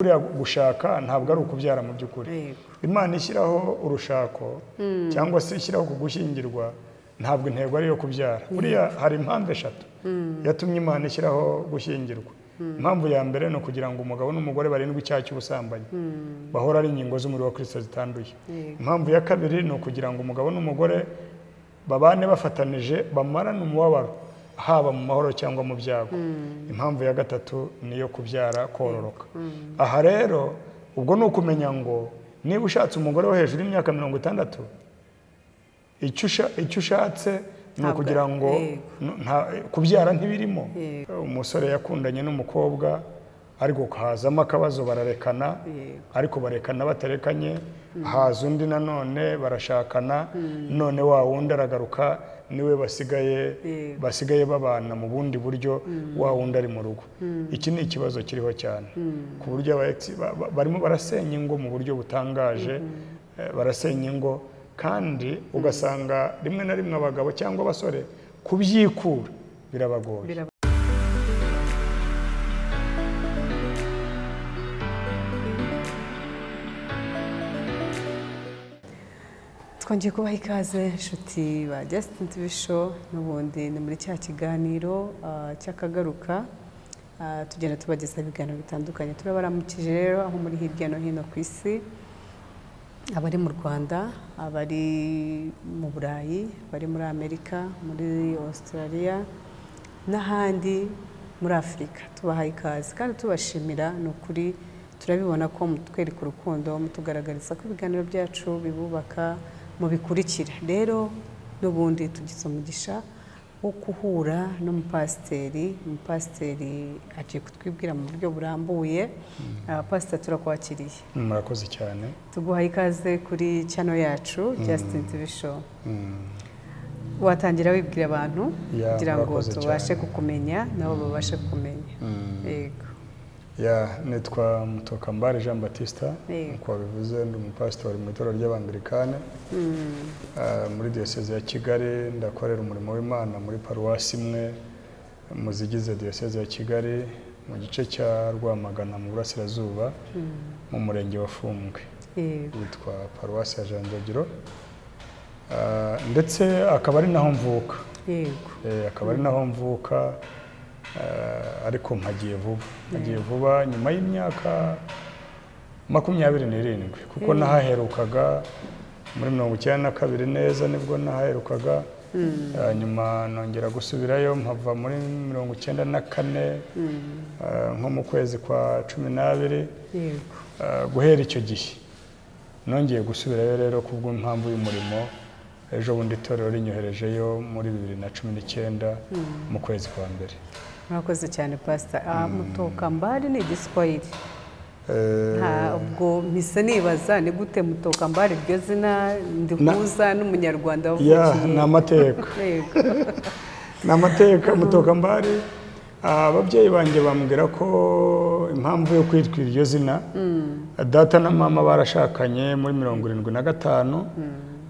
Buriya gushaka ntabwo ari ukubyara mu by'ukuri. Yego. Imana ishyiraho urushako cyangwa se ishyiraho kugushyingirwa, ntabwo intego ari iyo kubyara. Buriya hari impamvu eshatu yatumye Imana ishyiraho gushyingirwa. Impamvu ya mbere ni ukugira ngo umugabo n'umugore barindwe icyaha cy'ubusambanyi, bahora ari ingingo z'umubiri wa Kirisito zitanduye. Impamvu ya kabiri ni ukugira ngo umugabo n'umugore babane bafatanije, bamarane umubabaro, haba mu mahoro cyangwa mu byago. Impamvu ya gatatu ni iyo kubyara, kororoka. Aha rero ubwo ni ukumenya ngo niba ushatse umugore wo hejuru y'imyaka 60, icyo ushatse ni ukugira ngo kubyara ntibirimo. Umusore yakundanye n'umukobwa, ariko hazamo akabazo, bararekana. Ariko barekana batarekanye, haza undi nanone barashakana, none wa wundi aragaruka, niwe basigaye basigaye babana mu bundi buryo, wa wundi ari mu rugo. Iki ni ikibazo kiriho cyane, ku buryo aba ex barimo barasenya ingo mu buryo butangaje. Barasenya ingo kandi ugasanga rimwe na rimwe abagabo cyangwa abasore kubyikura birabagoye. Twongeye kubaha ikaze, inshuti ba Justin TV Show. N'ubundi ni muri cya kiganiro cy'akagaruka. Tugenda tubagezaho ibiganiro bitandukanye. Turabaramukije rero aho muri hirya no hino ku isi, abari mu Rwanda, abari mu Burayi, abari muri Amerika, muri Australia n'ahandi muri Afurika. Tubahaye ikaze kandi tubashimira. Ni ukuri turabibona ko mutwereka urukundo, mutugaragariza ko ibiganiro byacu bibubaka, mubikurikira. Rero n'ubundi tugize umugisha wo guhura n'umupasiteri. Umupasiteri agiye kutwibwira mu buryo burambuye. Pasiteri, turakwakiriye. Murakoze cyane. Tuguhaye ikaze kuri channel yacu Justin TV Show. Watangira wibwira abantu kugira ngo Murakoze tubashe cyane. kukumenya, nabo babashe kukumenya. Yego. Ya, nitwa Mutokambari Jean Baptiste. Nk'uko wabivuze, ndi umupasitori mu itorero ry'Abangilikane muri Diyoseze ya Kigali. Ndakorera umurimo w'Imana muri paruwasi imwe mu zigize Diyoseze ya Kigali, mu gice cya Rwamagana mu burasirazuba, mu murenge wa Fumbwe, witwa Paruwasi ya Janjagiro. Ndetse akaba ari naho mvuka. Akaba ari naho mvuka, ariko mpagiye vuba nyuma y'imyaka 27, kuko nahaherukaga muri 92 neza, nibwo nahaherukaga. Nyuma nongera gusubirayo, mpava muri 94, nko mu kwezi kwa 12. Guhera icyo gihe nongeye gusubirayo rero kubw'impamvu y'umurimo, ejo bundi itorero rinyoherejeyo muri 2019 mu kwezi kwa mbere. Murakoze cyane, Pasita. Mutokambari ni Igiswahili. Ntabwo mpise nibaza ni gute Mutokambari, iryo zina ndihuza n'Umunyarwanda Ya. wavukiye. Ni amateka. Ni amateka. Mutokambari, ababyeyi banjye bambwira ko impamvu yo kwitwa iryo zina, data na mama barashakanye muri 75,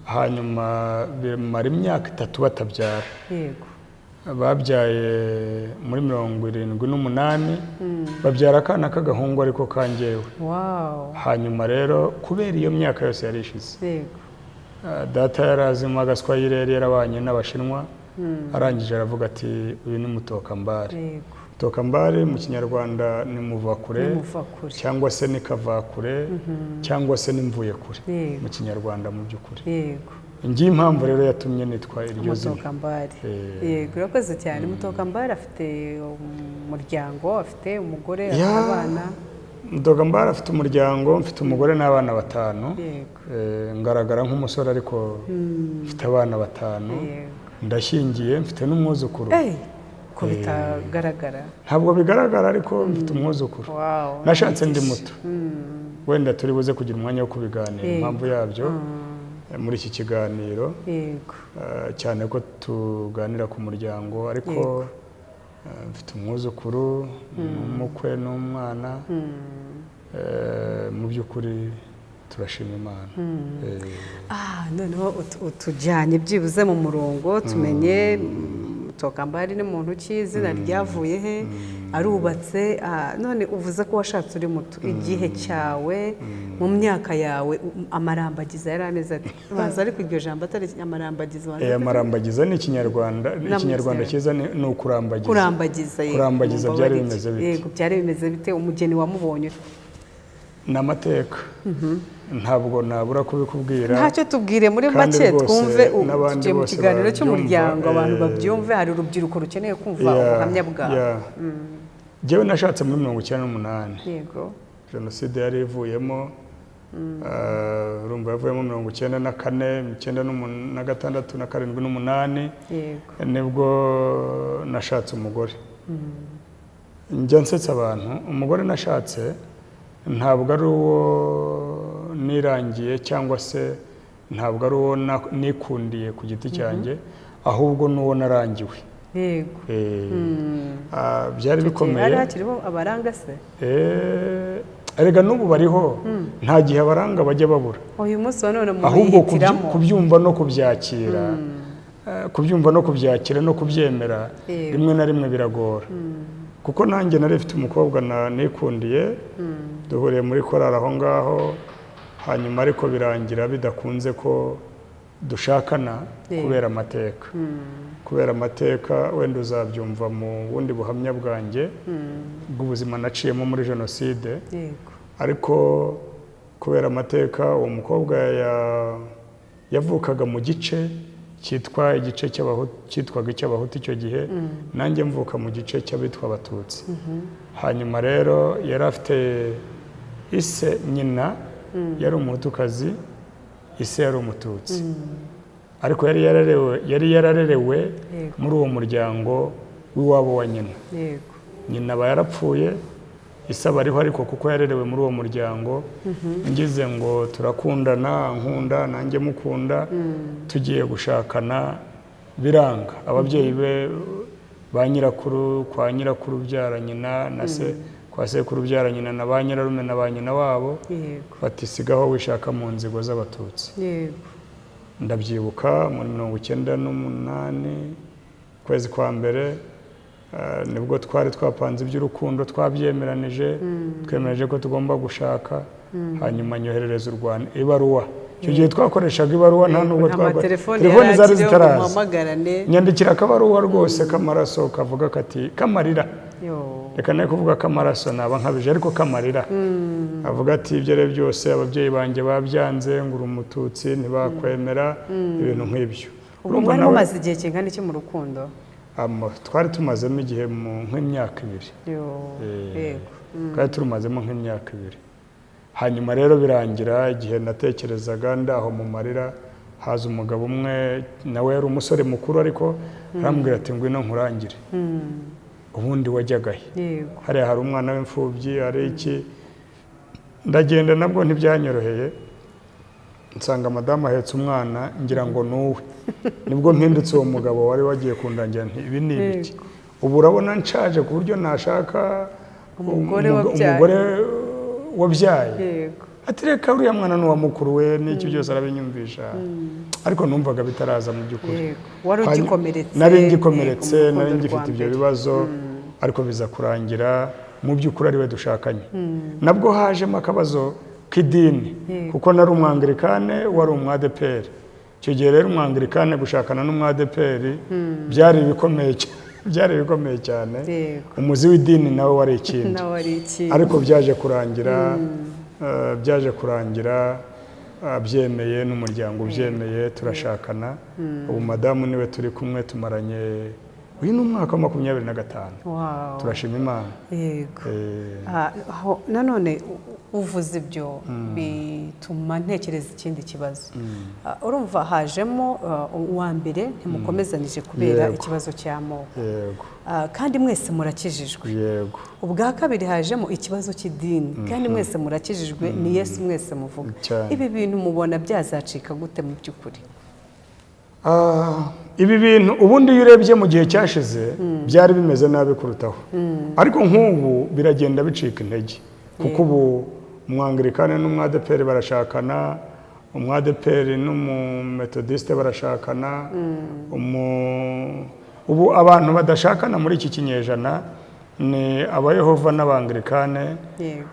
hanyuma bimara imyaka 3 batabyara. Babyaye muri 78, babyara akana k'agahungu, ariko kangewe. Hanyuma rero kubera iyo myaka yose yari ishize, data yari azimo agaswahili, yari yarabanye n'Abashinwa, arangije aravuga ati: "Uyu ni Mutokambari." Mutokambari mu Kinyarwanda ni muvakure, Ni muvakure. cyangwa se ni kavakure, cyangwa se ni mvuyekure mu Kinyarwanda mu by'ukuri. Ngiyi impamvu rero yatumye nitwa iryo zina. Mutokambari. Yego, urakoze cyane. Mutokambari afite umuryango, afite umugore, afite abana? Mutokambari afite umuryango, mfite umugore n'abana batanu. Ngaragara nk'umusore, ariko mfite abana batanu. Ndashyingiye, mfite n'umwuzukuru. Ko bitagaragara? Ntabwo bigaragara, ariko mfite umwuzukuru. Nashatse ndi muto. Wenda turi buze kugira umwanya wo kubiganira, impamvu yabyo, muri iki kiganiro, cyane ko tuganira ku muryango. Ariko mfite umwuzukuru n'umukwe n'umwana. Mu by'ukuri turashima Imana. Noneho utujyanye byibuze mu murongo, tumenye. Tokambari ni muntu ki, izina ryavuye he, arubatse, none uvuze ko washatse uri muto, igihe cyawe mu myaka yawe amarambagiza yari ameze ate? Baza ariko iryo jambo atari amarambagiza, banza Amarambagiza ni ikinyarwanda, Ni ikinyarwanda cyiza ni ukurambagiza. Kurambagiza, yego. Kurambagiza byari Mumbabarire. bimeze bite? Yego, byari bimeze bite? Umugeni wamubonye ute? Ni amateka, ntabwo nabura kubikubwira. Ntacyo, tubwire muri Kandi make rwose twumve, n'abandi tugiye mu bose kiganiro babyumva, cy'umuryango, abantu babyumve, hari urubyiruko rukeneye kumva ubuhamya bwawe. Njyewe nashatse muri 98. Jenoside yari ivuyemo, urumva yavuyemo 94, 96 na 7 n'umunani. Nibwo nashatse umugore. Njya nsetsa abantu, umugore nashatse ntabwo ari uwo nirangiye cyangwa se ntabwo ari uwo nikundiye ku giti cyanjye, ahubwo ni uwo narangiwe. Byari bikomeye. Hari hakiriho abaranga se? Erega n'ubu bariho, nta gihe abaranga bajya babura. Uyu munsi wa none umuntu Ahubwo yihitiramo. kubyumva no kubyakira, kubyumva no kubyakira no kubyemera, rimwe na rimwe biragora, kuko nanjye nari mfite umukobwa nikundiye, duhuriye muri korali aho ngaho, hanyuma ariko birangira bidakunze ko dushakana kubera amateka, kubera amateka. Wenda uzabyumva mu bundi buhamya bwanjye bw'ubuzima naciyemo muri jenoside. Ariko kubera amateka, uwo mukobwa yavukaga mu gice cyitwa igice cy'Abahutu, cyitwaga icy'Abahutu icyo gihe, nanjye mvuka mu gice cy'abitwa Abatutsi. Hanyuma rero yari afite ise, nyina yari Umuhutukazi, ise yari Umututsi, ariko yari yararerewe muri uwo muryango w'iwabo wa nyina. Nyina aba yarapfuye, ise aba ariho, ariko kuko yarerewe muri uwo muryango, ngize ngo turakundana, nkunda nanjye mukunda, tugiye gushakana biranga. Ababyeyi be ba nyirakuru, kwa nyirakuru ubyara nyina na se, kwa sekuru ubyara nyina na ba nyirarume na ba nyina wabo bati: "Sigaho, wishaka mu nzigo z'Abatutsi." Ndabyibuka muri 98, ukwezi kwa mbere, nibwo twari twapanze iby'urukundo, twabyemeranije, twemereje ko tugomba gushaka. Hanyuma nyoherereza u Rwanda ibaruwa. Icyo gihe twakoreshaga ibaruwa, nta nubwo Nta matelefoni telefoni yari zari akiriho ngo zitaraza. muhamagarane. Nyandikira akabaruwa rwose k'amaraso, kavuga kati kamarira, Yo. reka ne kuvuga k'amaraso naba nkabije, ariko kamarira, avuga ati: "Ibyo ari byo byose ababyeyi banjye babyanze, ngo uri Umututsi, ntibakwemera," ibintu nk'ibyo. Ubwo Urumva mwari nawe mumaze igihe kingana iki mu rukundo? Twari tumazemo igihe mu nk'imyaka 2. Yo. Twari turumazemo nk'imyaka 2. Hanyuma rero birangira igihe natekerezaga ndaho mu marira, haza umugabo umwe, nawe yari umusore mukuru, ariko arambwira ati: "Ngwino nkurangire, ubundi wajyaga he? Hariya hari umwana w'imfubyi, hari iki." Ndagenda, nabwo ntibyanyoroheye, nsanga madamu ahetse umwana, ngira ngo ni uwe. Nibwo mpindutse uwo mugabo wari wagiye kundangira nti: "Ibi ni ibiki? Ubu urabona nshaje ku buryo nashaka Umugore wabyaye. umugore wabyaye?" Ati: "Reka, uriya mwana ni uwa mukuru we," n'iki byose arabinyumvisha, ariko numvaga bitaraza mu by'ukuri. Wari ugikomeretse. Nari ngikomeretse. Yego, mu Nari rukundo ngifite rwa ibyo mbere. bibazo, ariko biza kurangira mu by'ukuri ari we dushakanye. Nabwo hajemo akabazo k'idini, kuko nari Umwangilikane, wari Umwadeperi. Icyo gihe rero Umwangilikane gushakana n'Umwadeperi byari ibikomeye byari ibikomeye cyane. Umuzi w'idini nawe wari ikindi. Nawe ari ikindi. Ariko byaje kurangira abyemeye n'umuryango ubyemeye, turashakana. Ubu madamu niwe turi kumwe, tumaranye, uyu ni umwaka wa 25. Turashima Imana. Aho nanone uvuze ibyo bituma ntekereza ikindi kibazo. Urumva hajemo uwa mbere ntimukomezanije kubera ikibazo cy'amoko. Kandi mwese murakijijwe. Ubwa kabiri hajemo ikibazo cy'idini, kandi mwese murakijijwe, ni Yesu mwese muvuga. Cyane. Ibi bintu mubona byazacika gute mu by'ukuri? Ibi bintu ubundi iyo urebye mu gihe cyashize byari bimeze nabi kurutaho, ariko nk'ubu biragenda bicika intege, kuko ubu Umwangilikane n'Umwadeperi barashakana, Umwadeperi n'Umumetodisite barashakana, Ubu abantu badashakana muri iki kinyejana ni Abayehova n'Abangirikane.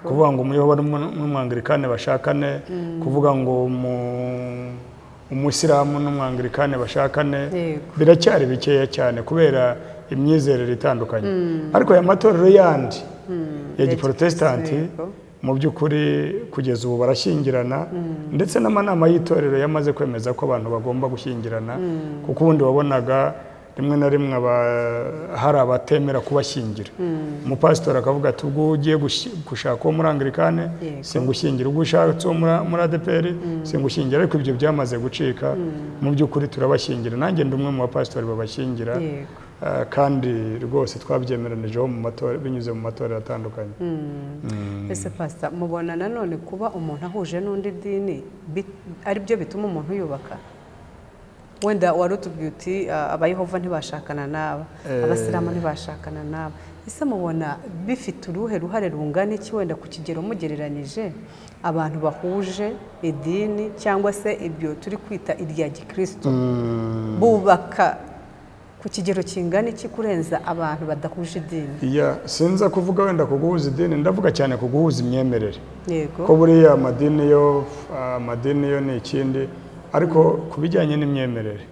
Kuvuga ngo Umuyehova n'Umwangirikane bashakane, kuvuga ngo Umusilamu n'Umwangirikane bashakane, biracyari bikeya cyane kubera imyizerere itandukanye. Ariko aya matorero yandi ya giprotesitanti, mu by'ukuri kugeza ubu barashyingirana, ndetse n'amanama y'itorero yamaze kwemeza ko abantu bagomba gushyingirana, kuko ubundi wabonaga rimwe na rimwe hari abatemera kubashyingira. Umupasitori akavuga ati: "Ubwo ugiye gushaka uwo muri Anglikane, singushyingira; ubwo ushatse uwo muri ADEPR, singushyingira." Ariko ibyo byamaze gucika. Mu by'ukuri turabashyingira, nanjye ndi umwe mu bapasitori babashyingira. Kandi rwose twabyemeranijeho mu matora, binyuze mu matorero atandukanye. Ese pasita, mubona nanone kuba umuntu ahuje n'undi dini ari byo bituma umuntu yubaka? Wenda wari utubwiye uti Abayehova ntibashakana n'aba, Abasilamu ntibashakana n'aba. Ese mubona bifite uruhe ruhare rungana iki, wenda ku kigero mugereranyije, abantu bahuje idini cyangwa se ibyo turi kwita irya gikristo bubaka ku kigero kingana iki kurenza abantu badahuje idini? Iya, sinza kuvuga wenda ku guhuza idini, ndavuga cyane ku guhuza imyemerere, ko buriya amadini yo ni ikindi, ariko ku bijyanye n'imyemerere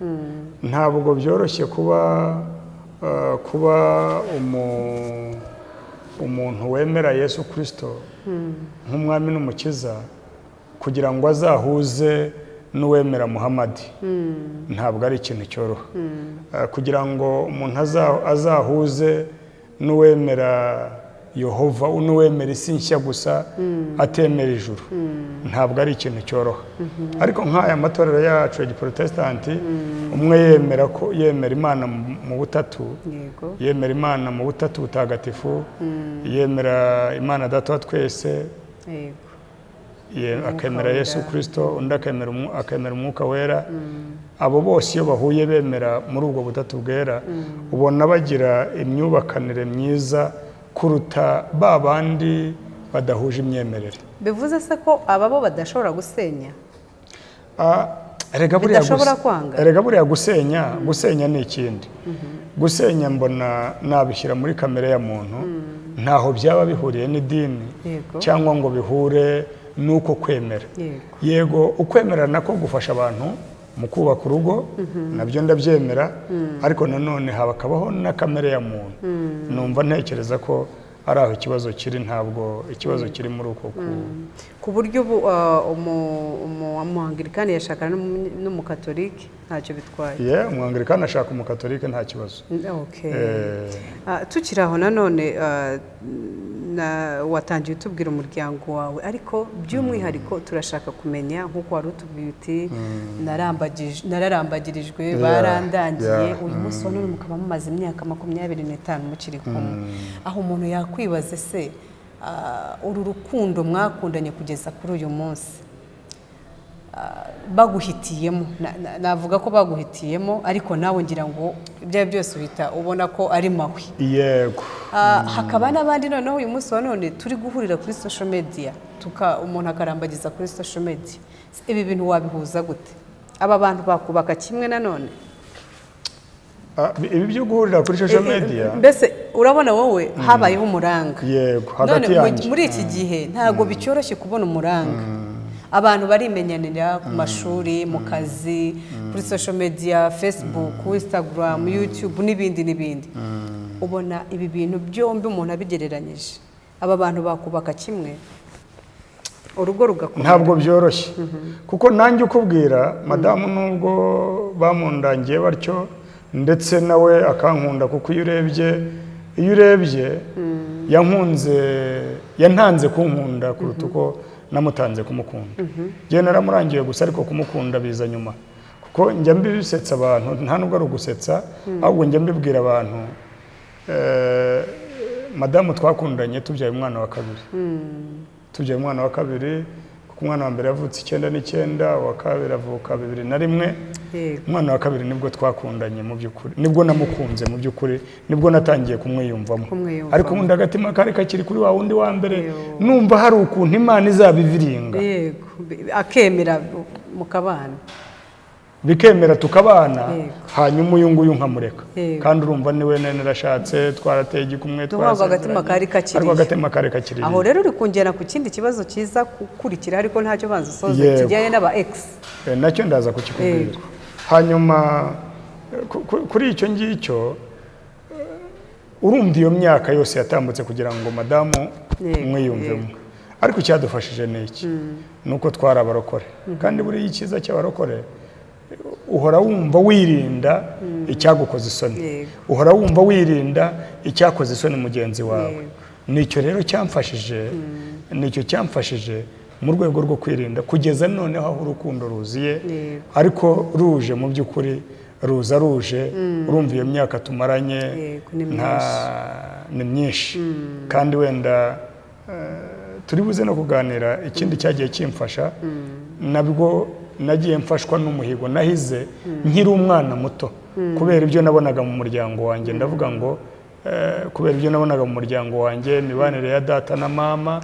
ntabwo byoroshye kuba umuntu wemera Yesu Kirisito nk'umwami n'umukiza kugira ngo azahuze n'uwemera Muhamadi, ntabwo ari ikintu cyoroha. Kugira ngo umuntu azahuze n'uwemera Yehova, n'uwemera isi nshya gusa atemera ijuru, ntabwo ari ikintu cyoroha. Ariko nk'aya matorero yacu ya giprotesitanti, umwe yemera ko yemera Imana mu butatu, yemera Imana mu butatu butagatifu, yemera Imana Data wa twese, akemera Wera. Yesu Kirisito, undi akemera Umwuka Wera. Abo bose iyo bahuye bemera muri ubwo butatu bwera, ubona bagira imyubakanire myiza kuruta ba bandi badahuje imyemerere. Bivuze se ko aba bo badashobora gusenya? Ah, erega buriya Bidashobora kwanga? Erega buriya gusenya ni ikindi. Gusenya mbona nabishyira muri kamere ya muntu, ntaho byaba bihuriye n'idini cyangwa ngo bihure n'uko kwemera. Yego, ukwemera nako gufasha abantu mu kubaka urugo, nabyo ndabyemera, ariko nanone hakabaho na kamere ya muntu. Numva ntekereza ko ari aho ikibazo kiri, ntabwo ikibazo kiri muri uko ku Ku buryo ubu Umuanglikani yashakana n'Umukatolike ntacyo bitwaye? Ye, Umwangirikani ashaka Umukatolike nta kibazo. Tukiri aho nanone, watangiye utubwira umuryango wawe, ariko by'umwihariko turashaka kumenya nk'uko wari utubwiye uti "Nararambagirijwe, barandangiye." Uyu munsi wa none mukaba mumaze imyaka 25 mukiri kumwe. Aho umuntu yakwibaza se, uru rukundo mwakundanye kugeza kuri uyu munsi, baguhitiyemo, navuga ko baguhitiyemo, ariko nawe ngira ngo ibyo ari byo byose uhita ubona ko ari mahwi. Yego. Hakaba n'abandi noneho uyu munsi wa none turi guhurira kuri social media, umuntu akarambagiza kuri social media. Ibi bintu wabihuza gute? Aba bantu bakubaka kimwe nanone? Ibi byo guhurira kuri social media? Mbese urabona wowe habayeho umuranga. Yego, hagati None yanjye. muri iki gihe ntabwo bicyoroshye kubona umuranga. Abantu barimenyanira ku mashuri, mu kazi, kuri social media, Facebook, Instagram, YouTube n'ibindi n'ibindi. Ubona ibi bintu byombi umuntu abigereranyije, aba bantu bakubaka kimwe, urugo rugakomera? Ntabwo byoroshye, kuko nanjye ukubwira madamu, nubwo bamundangiye batyo, ndetse nawe akankunda, kuko iyo urebye yankunze, yantanze kunkunda kuruta uko namutanze kumukunda. Njyewe naramurangiye gusa, ariko kumukunda biza nyuma, kuko njya mbisetsa abantu, nta nubwo ari ugusetsa, ahubwo njya mbibwira abantu. Madamu twakundanye tubyaye umwana wa kabiri, tubyaye umwana wa kabiri, kuko umwana wa mbere yavutse 99, uwa kabiri avuka 2001. Umwana wa kabiri nibwo twakundanye mu by'ukuri, nibwo namukunze mu by'ukuri, nibwo natangiye kumwiyumvamo. Kumwiyumvamo. Ariko ubundi agatima kari kakiri kuri wa wundi wa mbere, numva hari ukuntu Imana izabiviringa. Yego, akemera mukabana. Bikemera tukabana, hanyuma uyu nguyu nkamureka. Kandi urumva niwe nari narashatse, twarateye igikumwe, Ni ukuvuga ngo agatima twarasezeranye, kari kakiriye. Ariko agatima kari kakiriye. Aho rero uri kungera ku kindi kibazo cyiza gukurikira, ariko ntacyo, banza usoze kijyanye n'aba ex. Nacyo ndaza kukikubwira. Hanyuma kuri icyo ngicyo, urumva iyo myaka yose yatambutse kugira ngo madamu mwiyumvemo. Ariko icyadufashije ni iki? Ni uko twari abarokore. Kandi buriya icyiza cy'abarokore, uhora wumva wirinda icyagukoza isoni, uhora wumva wirinda icyakoze isoni mugenzi wawe. Nicyo rero cyamfashije, nicyo cyamfashije mu rwego rwo kwirinda kugeza noneho aho urukundo ruziye. Ariko ruje, mu by'ukuri ruza ruje, urumva iyo myaka tumaranye Yego, ni ni myinshi. Kandi wenda turi buze no kuganira ikindi cyagiye kimfasha. Nabwo nagiye mfashwa n'umuhigo nahize nkiri umwana muto kubera ibyo nabonaga mu muryango wanjye. Ndavuga ngo kubera ibyo nabonaga mu muryango wanjye, imibanire ya data na mama,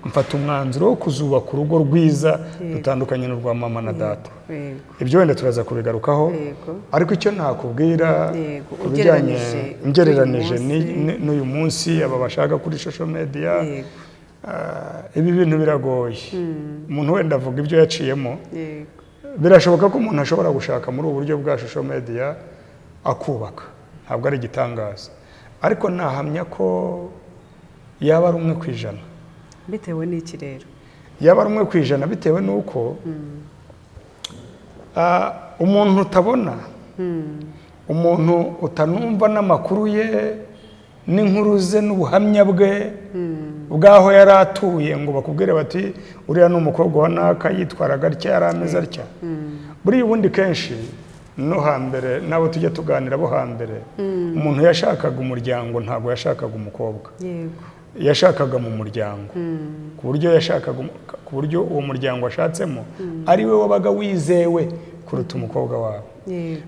mfata umwanzuro wo kuzubaka urugo rwiza rutandukanye n'urwa mama na data. Ibyo wenda turaza kubigarukaho. Ariko icyo nakubwira ku bijyanye, Ugereranije ngereranije n'uyu munsi. n'uyu munsi, aba bashaka kuri social media, ibi bintu biragoye. Umuntu wenda avuga ibyo yaciyemo. Birashoboka ko umuntu ashobora gushaka muri ubu buryo bwa social media akubaka, ntabwo ari igitangaza, ariko nahamya ko yaba ari 1%. Bitewe n'iki rero? Yaba ari 1% bitewe n'uko umuntu utabona, umuntu utanumva n'amakuru ye n'inkuru ze n'ubuhamya bwe bw'aho yari atuye, ngo bakubwire bati: "Uriya ni umukobwa wa naka, yitwaraga atya, yari ameze atya." Buriya ubundi kenshi no hambere, n'abo tujya tuganira bo hambere, umuntu yashakaga umuryango, ntabwo yashakaga umukobwa. Yashakaga mu muryango, ku buryo yashakaga ku buryo uwo muryango ashatsemo ari we wabaga wizewe kuruta umukobwa wawe.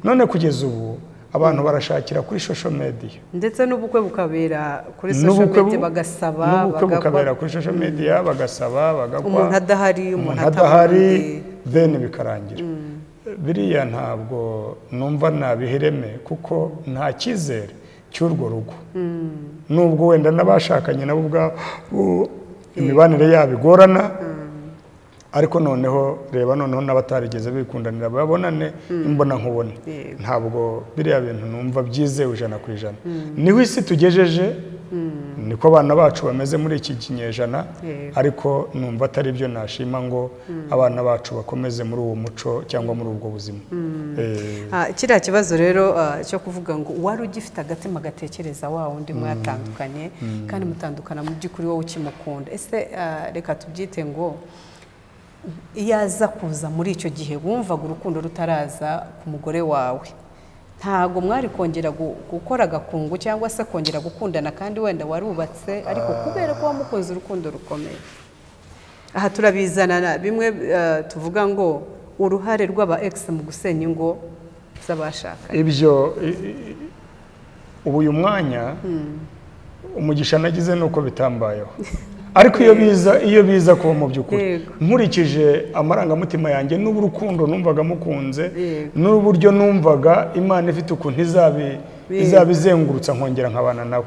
None kugeza ubu abantu barashakira kuri social media. Ndetse n'ubukwe bukabera kuri social N'ubukwe media, bagasaba, n'ubukwe bagakwa. bukabera kuri social media, bagasaba, bagakwa. Umuntu adahari, umuntu umuntu adahari, atabona. Then bikarangira. Biriya ntabwo numva nabiha ireme, kuko nta cyizere cy'urwo rugo, nubwo wenda n'abashakanye nabo ubwabo imibanire yabo igorana. Ariko noneho reba, noneho n'abatarigeze bikundanira babonane imbona nkubone. Ntabwo biriya bintu numva byizewe 100%. Niho isi tugejeje, niko abana bacu bameze muri iki kinyejana. Ariko numva atari byo nashima ngo abana bacu bakomeze muri uwo muco cyangwa muri ubwo buzima. Kiriya kibazo rero cyo kuvuga ngo wari ugifite agatima gatekereza wa wundi mwatandukanye, kandi mutandukana mu by'ukuri wowe ukimukunda, ese reka tubyite ngo iyo aza kuza muri icyo gihe wumvaga urukundo rutaraza ku mugore wawe, ntabwo mwari kongera gukora agakungu cyangwa se kongera gukundana, kandi wenda warubatse, ariko kubera ko wamukunze urukundo rukomeye? Aha turabizana na bimwe tuvuga ngo uruhare rw'aba ex mu gusenya ingo z'abashakanye. Ibyo ubu uyu mwanya umugisha nagize ni uko bitambayeho, ariko iyo biza kuba, mu by'ukuri, nkurikije amarangamutima yanjye n'urukundo numvaga mukunze, n'uburyo numvaga Imana ifite ukuntu izabizengurutsa nkongera nkabana nawe,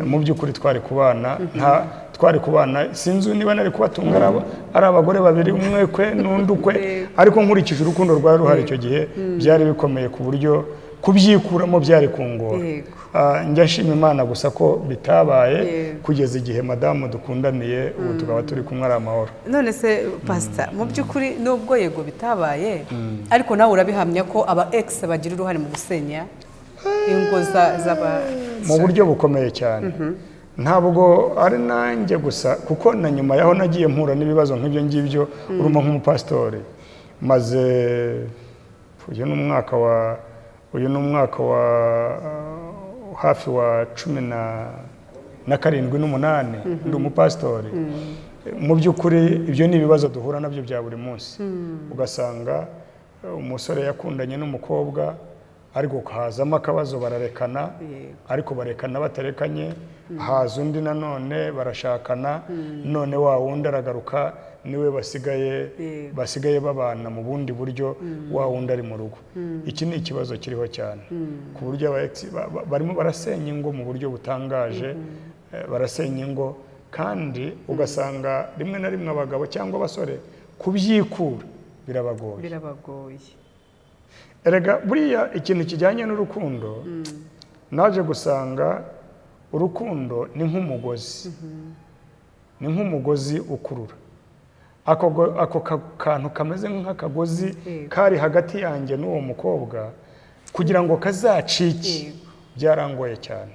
mu by'ukuri twari kubana, nta twari kubana. Sinzi niba nari kubatunga ari abagore babiri, umwe kwe n'undi ukwe, ariko nkurikije urukundo rwari ruhari icyo gihe, byari bikomeye ku buryo kubyikuramo byari kungora. Njya nshima Imana gusa ko bitabaye, kugeza igihe madamu dukundaniye ubu, tukaba turi kumwe ari amahoro. None se pasita, mu by'ukuri nubwo yego bitabaye, ariko nawe urabihamya ko aba ex bagira uruhare mu gusenya ingo z'aba Mu buryo bukomeye cyane. Ntabwo ari nanjye gusa, kuko na nyuma yaho nagiye mpura n'ibibazo nk'ibyo ngibyo. Urumva nk'umupasitori, maze uyu ni umwaka wa hafi wa 17 n'umunani ndi umupasitori. Mu by'ukuri ibyo ni ibibazo duhura nabyo bya buri munsi, ugasanga umusore yakundanye n'umukobwa, ariko hazamo akabazo bararekana, ariko barekana batarekanye. Haza undi nanone barashakana, none wa wundi aragaruka, niwe basigaye basigaye babana mu bundi buryo, wa wundi ari mu rugo. Iki ni ikibazo kiriho cyane, ku buryo aba ex barimo barasenya ingo mu buryo butangaje. Barasenya ingo kandi ugasanga rimwe na rimwe abagabo cyangwa abasore kubyikura birabagoye. Birabagoye. Erega buriya ikintu kijyanye n'urukundo, naje gusanga urukundo ni nk'umugozi, ni nk'umugozi ukurura. Ako kantu kameze nk'akagozi kari hagati yanjye n'uwo mukobwa, kugira ngo kazacike byarangoye cyane.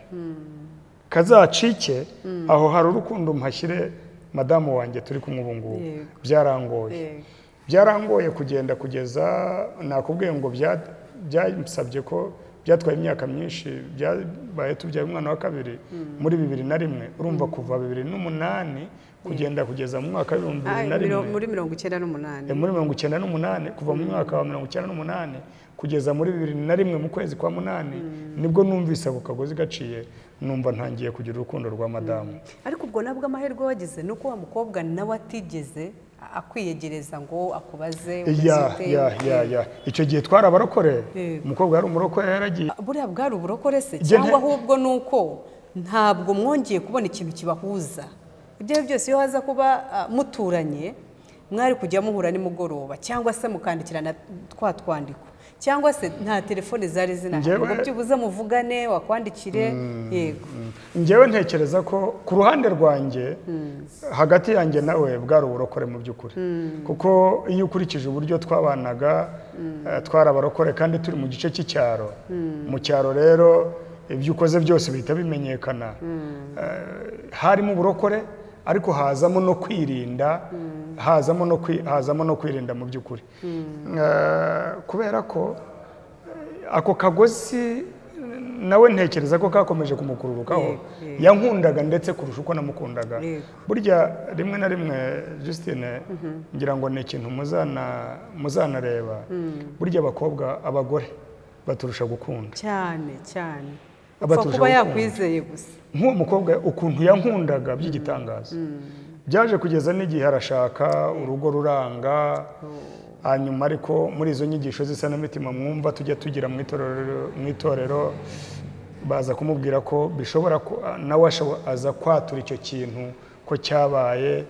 Kazacike aho hari urukundo, mpashyire madamu wanjye turi kumwe ubu ngubu, byarangoye. Byarangoye kugenda kugeza nakubwiye ngo byansabye ko byatwaye imyaka myinshi. Byabaye tubyaye umwana wa kabiri muri 2001. Urumva kuva 2008 kugenda kugeza mu mwaka w'ibihumbi bibiri na rimwe. Muri 98. Muri 98, kuva mu mwaka wa 98 kugeza muri 2001 mu kwezi kwa munani, nibwo numvise ako kagozi gaciye, numva ntangiye kugira urukundo rwa madamu. Ariko ubwo nabwo amahirwe wagize ni uko wa mukobwa nawe atigeze akwiyegereza ngo akubaze umeze ute? Ya, icyo gihe twari abarokore. Umukobwa yari umurokore, yaragiye. Buriya bwari uburokore se, Njye cyangwa ahubwo ni uko ntabwo mwongeye kubona ikintu kibahuza? Ibyo ari byo byose, iyo haza kuba muturanye, mwari kujya muhura nimugoroba, cyangwa se mukandikirana twa twandiko, cyangwa se nta telefone zari zinahari ngo byibuze muvugane, wakwandikire, yego. Njyewe ntekereza ko ku ruhande rwanjye, hagati yanjye nawe, bwari uburokore mu by'ukuri, kuko iyo ukurikije uburyo twabanaga, twari abarokore kandi turi mu gice cy'icyaro. Mu cyaro rero ibyo ukoze byose bihita bimenyekana. Harimo uburokore, ariko hazamo no kwirinda, hazamo no kwirinda mu by'ukuri. Kubera ko ako kagozi nawe ntekereza ko kakomeje kumukururukaho. Yego, yego. Yankundaga ndetse kurusha uko namukundaga. Burya rimwe na rimwe, Justine, ngira ngo ni ikintu muzanareba, burya abakobwa, abagore baturusha gukunda. Cyane cyane, upfa Abaturusha kuba gukunda. yakwizeye gusa. Nk'uwo mukobwa ukuntu yankundaga by'igitangaza, byaje kugeza n'igihe arashaka, urugo ruranga. Hanyuma ariko muri izo nyigisho z'isanamitima mwumva tujya tugira mu itorero, baza kumubwira ko bishobora nawe aza kwatura icyo kintu ko cyabaye.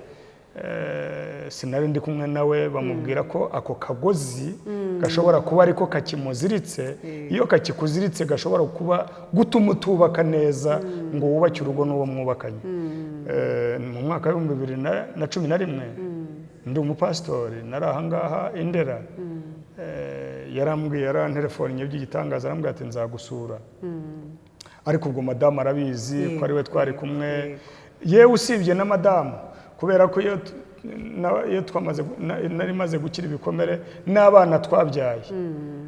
Sinari ndi kumwe nawe, bamubwira ko ako kagozi gashobora kuba ariko kakimuziritse. Iyo kakikuziritse gashobora kuba gutuma utubaka neza ngo wubake urugo n'uwo mwubakanye. Mu mwaka wa 2011, ndi umupasitori, nari ahangaha i Ndera. Yarambwiye, yarantelefonnye by'igitangaza, arambwira ati: "Nzagusura." Ariko ubwo madamu arabizi ko ari we twari kumwe. Yewe, usibye na madamu, kubera ko iyo iyo twamaze nari maze gukira ibikomere, n'abana twabyaye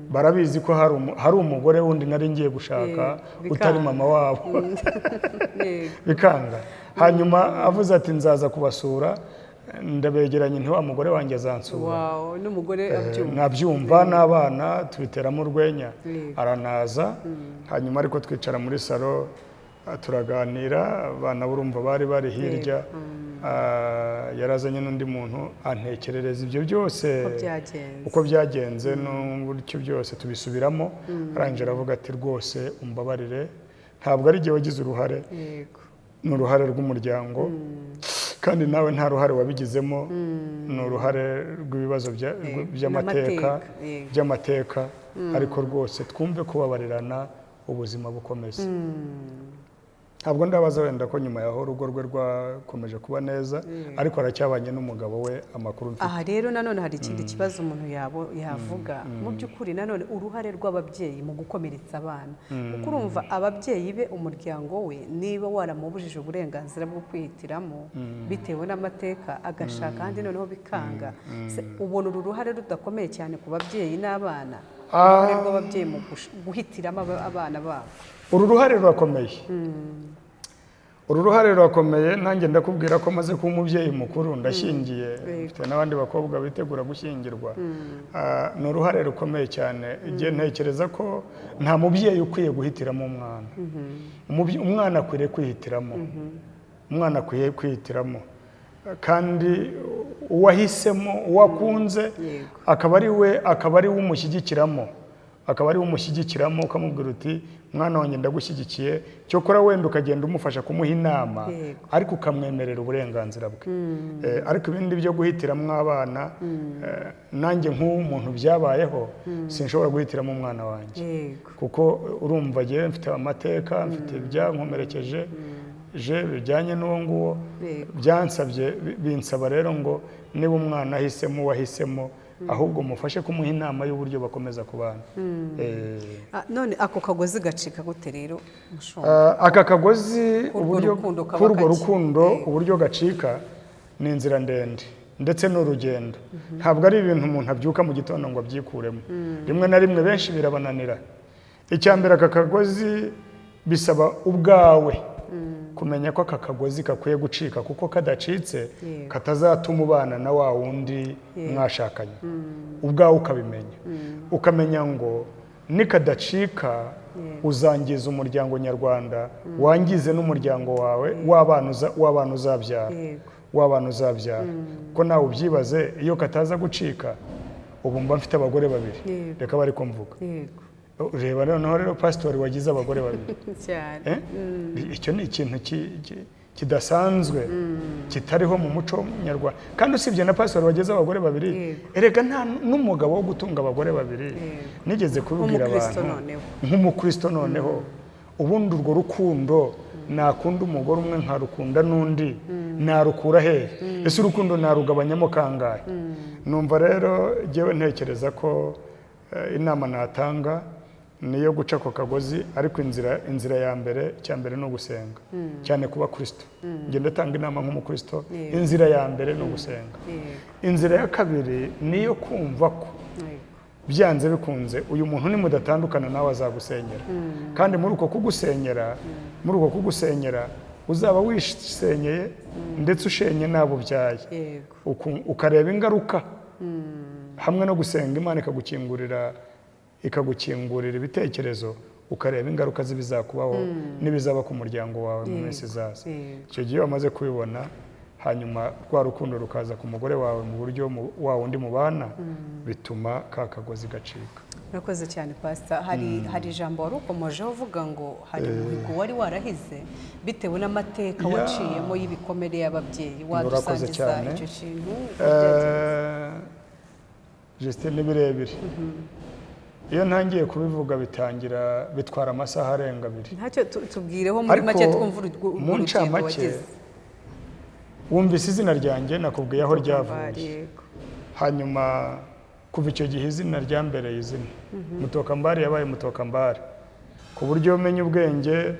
barabizi ko hari umugore wundi nari ngiye gushaka utari Bikanga. mama wabo. Bikanga. Hanyuma avuze ati: "Nzaza kubasura," ndabegeranye nti: "Wa mugore wanjye azansura." Wow, n'umugore abyumva? Nabyumva, n'abana tubiteramo urwenya. Aranaza, hanyuma ariko twicara muri salo, turaganira. Abana burumva bari bari hirya. Yarazanye n'undi muntu, antekerereza ibyo byose uko byagenze. Uko byagenze n'uburyo byose tubisubiramo. Arangije aravuga ati: "Rwose umbabarire, ntabwo ari jye wagize uruhare, ni uruhare rw'umuryango, kandi nawe nta ruhare wabigizemo, ni uruhare rw'ibibazo by'amateka." N'amateka, yego. By'amateka, ariko rwose twumve kubabarirana, ubuzima bukomeza. Ntabwo ndabaza wenda ko nyuma yaho urugo rwe rwakomeje kuba neza, ariko aracyabanye n'umugabo we, amakuru mfite. Aha rero nanone hari ikindi kibazo umuntu yavuga. Mu by'ukuri nanone uruhare rw'ababyeyi mu gukomeretsa abana, kuko urumva ababyeyi be, umuryango we, niba waramubujije uburenganzira bwo kwihitiramo bitewe n'amateka, agashaka ahandi noneho bikanga. Se, ubona uru ruhare rudakomeye cyane ku babyeyi n'abana, uruhare rw'ababyeyi mu guhitiramo abana babo? Uru ruhare rurakomeye. Uru ruhare rurakomeye. Nanjye ndakubwira ko maze kuba umubyeyi mukuru, ndashyingiye, mfite n'abandi bakobwa bitegura gushyingirwa. Ni uruhare rukomeye cyane. Igihe ntekereza ko nta mubyeyi ukwiye guhitiramo umwana. Umwana akwiriye kwihitiramo, umwana akwiye kwihitiramo, kandi uwahisemo, uwo akunze, akaba ari we umushyigikiramo, ukamubwira uti: "Mwana wanjye, ndagushyigikiye." Cyokora wenda ukagenda umufasha kumuha inama, ariko ukamwemerera uburenganzira bwe. Ariko ibindi byo guhitiramo abana, nanjye nk'ubu umuntu byabayeho, sinshobora guhitiramo umwana wanjye, kuko urumva njyewe mfite amateka, mfite ibyankomerekeje je bijyanye n'uwo nguwo. Byansabye, binsaba rero ngo niba umwana ahisemo uwahisemo, ahubwo mufashe kumuha inama y'uburyo bakomeza kubana. None ako kagozi gacika gute rero, mushumba? Aka kagozi, K'urwo uburyo rukundo kaba k'urwo gake. rukundo, uburyo gacika ni inzira ndende ndetse n'urugendo. Ntabwo ari ibintu umuntu abyuka mu gitondo ngo abyikuremo. Rimwe na rimwe benshi birabananira. Icya mbere, aka kagozi bisaba ubwawe kumenya ko aka kagozi gakwiye gucika, kuko kadacitse katazatuma ubana na wa wundi mwashakanye. Ubwawe ukabimenya, ukamenya ngo nikadacika uzangiza umuryango nyarwanda, wangize n'umuryango wawe w'abana uzabyara, w'abana uzabyara. Kuko nawe ubyibaze, iyo kataza gucika ubu mba mfite abagore babiri. Reka bari kumvuga. Reba noneho rero pasitori wagize abagore babiri. Cyane. Eh? Icyo ni ikintu kidasanzwe, kitariho mu muco nyarwanda. Kandi usibye na pasitori wagize abagore babiri, erega nta n'umugabo wo gutunga abagore babiri. Nigeze kubibwira Nk'umukristo abantu. noneho. Nk'umukristo noneho, ubundi urwo rukundo nakunda umugore umwe nkarukunda n'undi, narukura hehe? Ese urukundo narugabanyamo kangahe? Numva rero jyewe ntekereza ko inama natanga niyo guca ako kagozi, ariko inzira ya mbere, icya mbere ni ugusenga cyane. Kuba kristo, ngenda atanga inama nk'umukristo, inzira ya mbere ni ugusenga. Inzira ya kabiri niyo kumva ko byanze bikunze uyu muntu nimudatandukana nawe azagusenyera, kandi muri uko kugusenyera uzaba wisenyeye ndetse ushenye n'abo ubyaye. Ukareba ingaruka hamwe no gusenga Imana ikagukingurira ibitekerezo, ukareba ingaruka z'ibizakubaho n'ibizaba ku muryango wawe mu minsi izaza. Icyo gihe iyo wamaze kubibona, hanyuma rwa rukundo rukaza ku mugore wawe mu buryo wa wundi mubana, bituma ka kagozi gacika. Murakoze cyane, Pasita. Hari ijambo wari ukomojeho uvuga ngo hari umuhigo wari warahize bitewe n'amateka waciyemo y'ibikomere y'ababyeyi. Urakoze Wadusangiza cyane. icyo kintu, uko byagenze? Justin, ni birebire. Iyo ntangiye kubivuga bitangira bitwara amasaha arenga 2. Ntacyo, tubwireho muri Ariko make twumve urwo mu rugendo ncamake, wagize. wumvise izina ryanjye, nakubwiye aho ryavuye. Hanyuma kuva icyo gihe izina ryambereye izina Mutokambari, yabaye Mutokambari, ku buryo menya ubwenge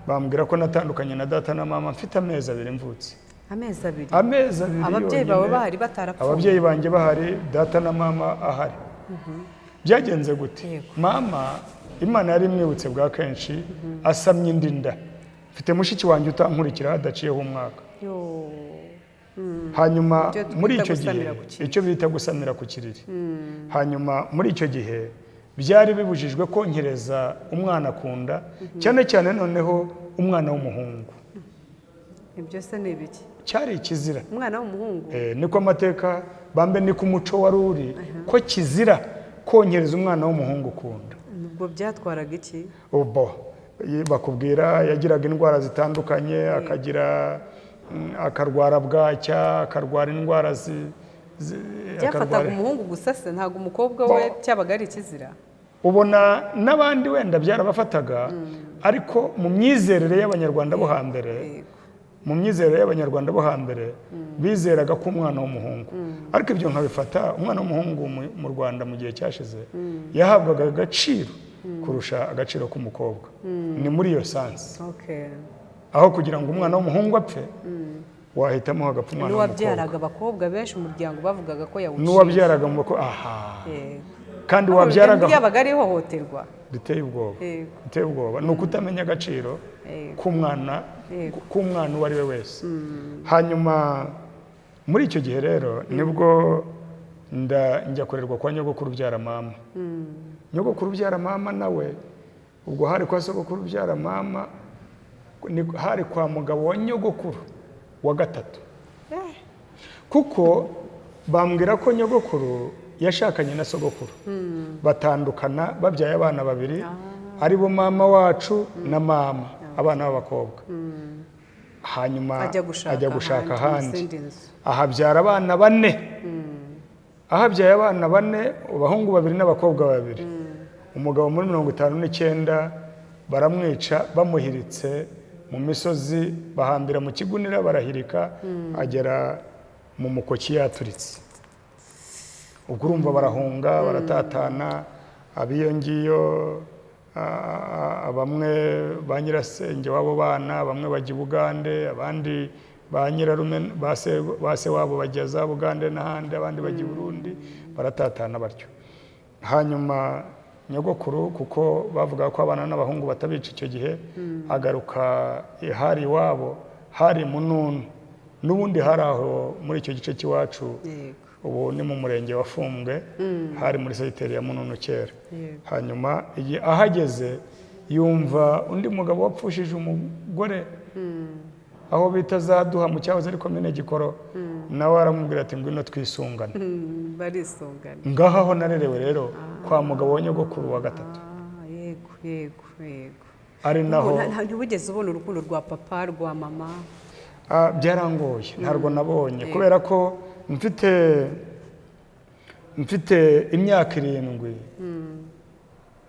bambwira ko natandukanye na data na mama mfite amezi 2 mvutse. Amezi 2? Amezi 2 Ababyeyi bawe yonyine. bahari, batarapfuye? Ababyeyi banjye bahari, data na mama ahari. Byagenze gute? Mama, Imana yari imwibutse bwa kenshi, asamye indi nda mfite mushiki wanjye utankurikira hadaciyeho umwaka. Yo. Hanyuma Icyo twita muri icyo gihe gusamira ku kiriri. Icyo bita gusamira ku kiriri. Hanyuma muri icyo gihe byari bibujijwe konkereza umwana ku nda, cyane cyane noneho umwana w'umuhungu. Ibyo se ni ibiki? Cyari ikizira. Umwana w'umuhungu? Niko amateka bambe, niko umuco wari uri, ko kizira konkereza umwana w'umuhungu ku nda. Ubwo byatwaraga iki? Ubwo bakubwira yagiraga indwara zitandukanye, akagira akarwara bwacya, akarwara indwara Byafataga umuhungu gusa se? Ntabwo umukobwa we cyabaga ari ikizira? Ubona n'abandi wenda byarabafataga, ariko mu myizerere y'Abanyarwanda bo hambere, mu myizerere y'Abanyarwanda bo hambere bizeraga ko umwana w'umuhungu, ariko ibyo nkabifata, umwana w'umuhungu mu Rwanda mu gihe cyashize yahabwaga agaciro kurusha agaciro k'umukobwa. Ni muri iyo sense. Aho kugira ngo umwana w'umuhungu apfe, wahitamo hagapfa umwana w'umukobwa. N'uwabyaraga abakobwa benshi, umuryango bavugaga ko yawuciye. N'uwabyaraga mu bakobwa, aha. Kandi Ariko wabyaraga ryabaga ari ihohoterwa. Riteye ubwoba. Yego. Riteye ubwoba, ni ukutamenya agaciro. k'umwana, k'umwana uwo ari we wese. Hanyuma muri icyo gihe rero nibwo njya kurerwa kwa nyogokuru ubyara mama. Nyogokuru ubyara mama nawe ubwo hari kwa sogokuru ubyara mama, hari kwa mugabo wa nyogokuru wa gatatu. Kuko bambwira ko nyogokuru yashakanye na sogokuru, batandukana babyaye abana babiri, aribo mama wacu na mama, abana b'abakobwa. Hanyuma ajya gushaka ahandi, ahabyara abana bane. Ahabyaye abana bane, abahungu babiri n'abakobwa babiri. Umugabo muri 59 baramwica, bamuhiritse mu misozi, bahambira mu kigunira, barahirika, agera mu mukoki yaturitse. Ubwo urumva barahunga, baratatana, abiyo ngiyo, bamwe ba nyirasenge w'abo bana, bamwe bajya i Bugande, abandi ba nyirarume ba se wabo bajya za Bugande n'ahandi, abandi bajya i Burundi, baratatana batyo. Hanyuma nyogokuru, kuko bavuga ko abana n'abahungu batabica icyo gihe, agaruka hari iwabo, hari Mununu, n'ubundi hari aho muri icyo gice cy'iwacu, ubu ni mu murenge wa Fumbwe, hari muri segiteri ya Mununu kera. Hanyuma ahageze yumva undi mugabo wapfushije umugore aho bita Zaduha mu cyahoze ari komine Gikoro, nawe aramubwira ati ngwino twisungane. Barisungana. Ngaho aho narerewe rero kwa mugabo wa nyogokuru wa gatatu. Yego yego yego. Ari naho ntibugeze ubona urukundo rwa papa, rwa mama? Byarangoye, ntarwo nabonye, kubera ko mfite imyaka 7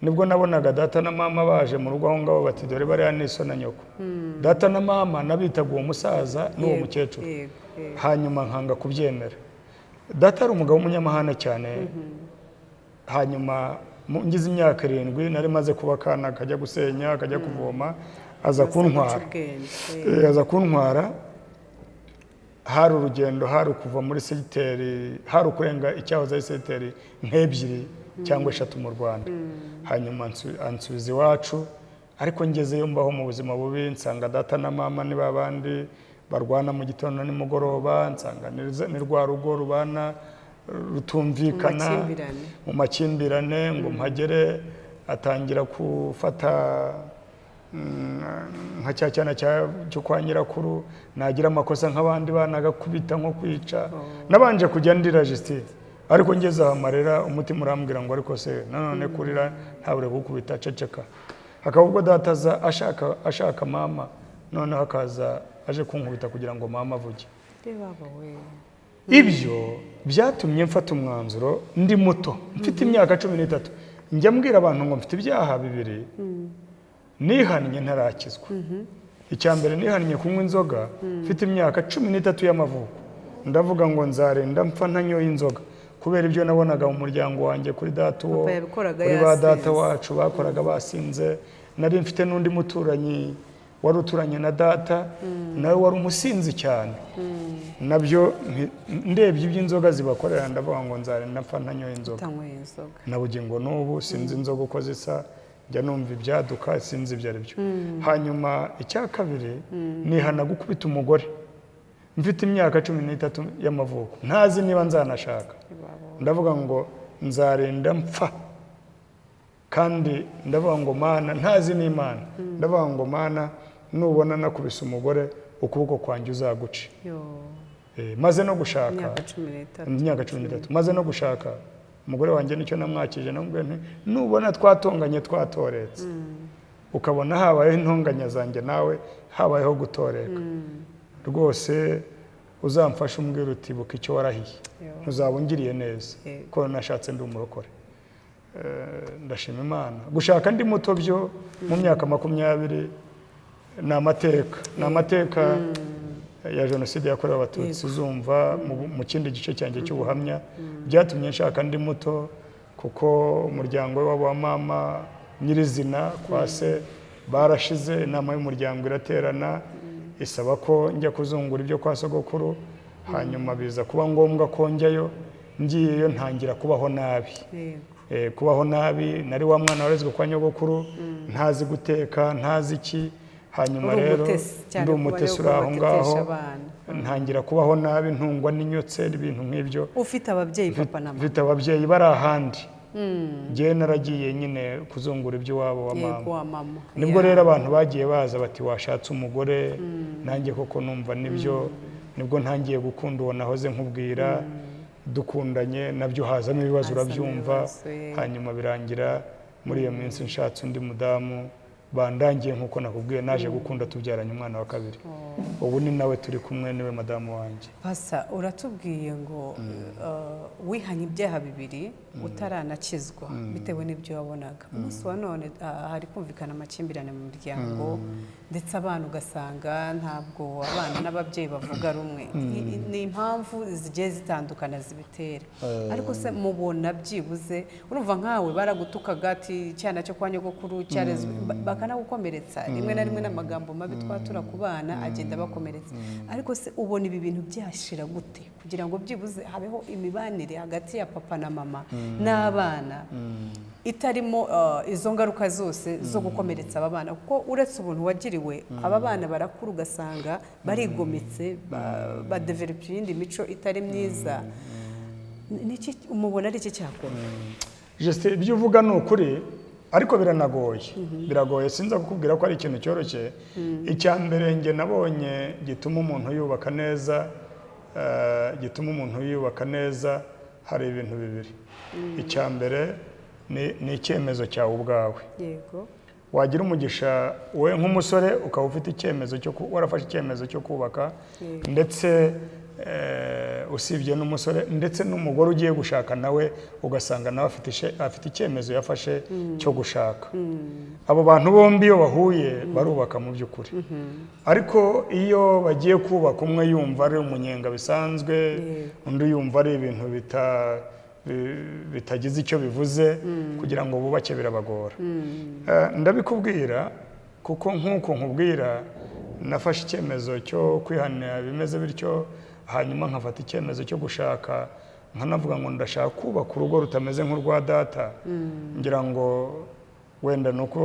nibwo nabonaga data na mama baje mu rugo aho ngaho, bati dore bariya ni so na nyoko. Data na mama nabitaga uwo musaza n'uwo mukecuru, hanyuma nkanga kubyemera. Data ari umugabo w'umunyamahane cyane. Hanyuma ngize imyaka 7 nari maze kuba akana kajya gusenya, kajya kuvoma, aza kuntwara. Aza kuntwara, hari urugendo, hari kuva muri segiteri, hari ukurenga icyahoze ari segiteri nk'ebyiri cyangwa 3 mu Rwanda. Hanyuma ansubiza iwacu, ariko ngezeyo mbaho mu buzima bubi, nsanga data na mama ni babandi barwana mu gitondo nimugoroba, nsanga ni rwa rugo rubana rutumvikana mu makimbirane. Ngo mpagere atangira gufata nka cya cyana cyo kwa nyirakuru, nagira amakosa nk'abandi bana agakubita nko kwica. Nabanje kujya ndira Justine, ariko ngeze aha amarira umutima urambwira ngo ariko se nanone kurira ntabure gukubita, ceceka. Hakaba ubwo data aza ashaka mama, noneho akaza aje kunkubita kugira ngo mama avuge. Ibyo byatumye mfata umwanzuro ndi muto, mfite imyaka 13, njya mbwira abantu ngo mfite ibyaha bibiri nihannye ntarakizwa. Icya mbere nihannye kunywa inzoga mfite imyaka 13 y'amavuko, ndavuga ngo nzarinda mpfa ntanyoye inzoga, kubera ibyo nabonaga mu muryango wanjye kuri data uwo, kuri ba data wacu bakoraga basinze. Nari mfite n'undi muturanyi wari uturanye na data, nawe wari umusinzi cyane. Nabyo ndebye iby'inzoga zibakorera, ndavuga ngo nzarinda mpfa ntanyoye inzoga. Na bugingo n'ubu sinzi inzoga uko zisa, njya numva ibyaduka, sinzi ibyo ari byo. Hanyuma icya kabiri nihana gukubita umugore mfite imyaka 13 y'amavuko, ntazi niba nzanashaka. Ndavuga ngo nzarinda mpfa, kandi ndavuga ngo Mana, ntazi n'Imana, ndavuga ngo Mana nubona nakubise umugore ukuboko kwanjye uzaguce. Maze no gushaka imyaka 13, maze no gushaka umugore wanjye nicyo namwakije, namubwiye nti nubona twatonganye twatoretse, ukabona habayeho intonganya zanjye nawe habayeho gutoreka, rwose uzamfasha umbwira uti buka icyo warahiye, ntuzaba ungiriye neza, ko nashatse ndi umurokore. Ndashima Imana. Gushaka ndi muto byo mu myaka 20 ni amateka, ni amateka ya jenoside yakorewe Abatutsi uzumva mu kindi gice cyanjye cy'ubuhamya. Byatumye nshaka ndi muto, kuko umuryango wabo wa mama nyirizina kwa se barashize, inama y'umuryango iraterana isaba ko njya kuzungura ibyo kwa sogokuru, hanyuma biza kuba ngombwa ko njyayo. Ngiyeyo ntangira kubaho nabi. Kubaho nabi, nari wa mwana warezwe kwa nyogokuru, ntazi guteka, ntazi iki. Hanyuma Uri rero umutesi cyane ndi ku umutesi banyabwoba uri aho ngaho, batetesha abana. Ntangira kubaho nabi, ntungwa n'inyotse ibintu nk'ibyo. Ufite ababyeyi, papa na mama? Mfite ababyeyi bari ahandi, njyewe naragiye nyine kuzungura iby'iwabo wa mama. Yego, wa mama. Nibwo rero abantu bagiye baza bati: "Washatse umugore." Nanjye koko numva nibyo. Nibwo ntangiye gukunda uwo nahoze nkubwira. Dukundanye, nabyo hazamo ibibazo. Hazamo Urabyumva. ibibazo, yego. Hanyuma birangira muri iyo minsi nshatse undi mudamu bandangiye. Nk'uko nakubwiye, naje gukunda tubyaranye umwana wa kabiri. Ubu ni nawe turi kumwe, niwe madamu wanjye. Pasa, uratubwiye ngo wihanye ibyaha bibiri utaranakizwa bitewe n'ibyo wabonaga. Umunsi wa none hari kumvikana amakimbirane mu miryango, ndetse abana ugasanga ntabwo abana n'ababyeyi bavuga rumwe. Ni impamvu zigiye zitandukana zibitera, ariko se mubona byibuze, urumva nkawe baragutukaga ati icyana cyo kwa nyogokuru cyarezwe, bakanagukomeretsa rimwe na rimwe n'amagambo mabi twatura ku bana agenda abakomeretsa. Ariko se ubona ibi bintu byashira gute kugira ngo byibuze habeho imibanire hagati ya papa na mama n'abana itarimo izo ngaruka zose zo gukomeretsa aba bana? Kuko uretse ubuntu wagiriwe, aba bana barakura ugasanga barigometse, badevelopa iyindi mico itari myiza. Niki umubona ari iki cyakora? Juste, ibyo uvuga ni ukuri, ariko biranagoye, biragoye. Sinza kukubwira ko ari ikintu cyoroshye. Icya mbere njye nabonye gituma umuntu yubaka neza, hari ibintu bibiri. Icya mbere ni icyemezo cyawe ubwawe. Wagira umugisha wowe nk'umusore ukaba ufite icyemezo cyo warafashe icyemezo cyo kubaka, ndetse usibye n'umusore, ndetse n'umugore ugiye gushaka nawe ugasanga nawe afite icyemezo yafashe cyo gushaka. Abo bantu bombi iyo bahuye barubaka mu by'ukuri. Ariko iyo bagiye kubaka, umwe yumva ari umunyenga bisanzwe, undi yumva ari ibintu bitagize icyo bivuze, kugira ngo bubake birabagora. Ndabikubwira kuko nk'uko nkubwira, nafashe icyemezo cyo kwihana bimeze bityo, hanyuma nkafata icyemezo cyo gushaka, nkanavuga ngo ndashaka kubaka urugo rutameze nk'urwa data. Ngira ngo wenda ni uko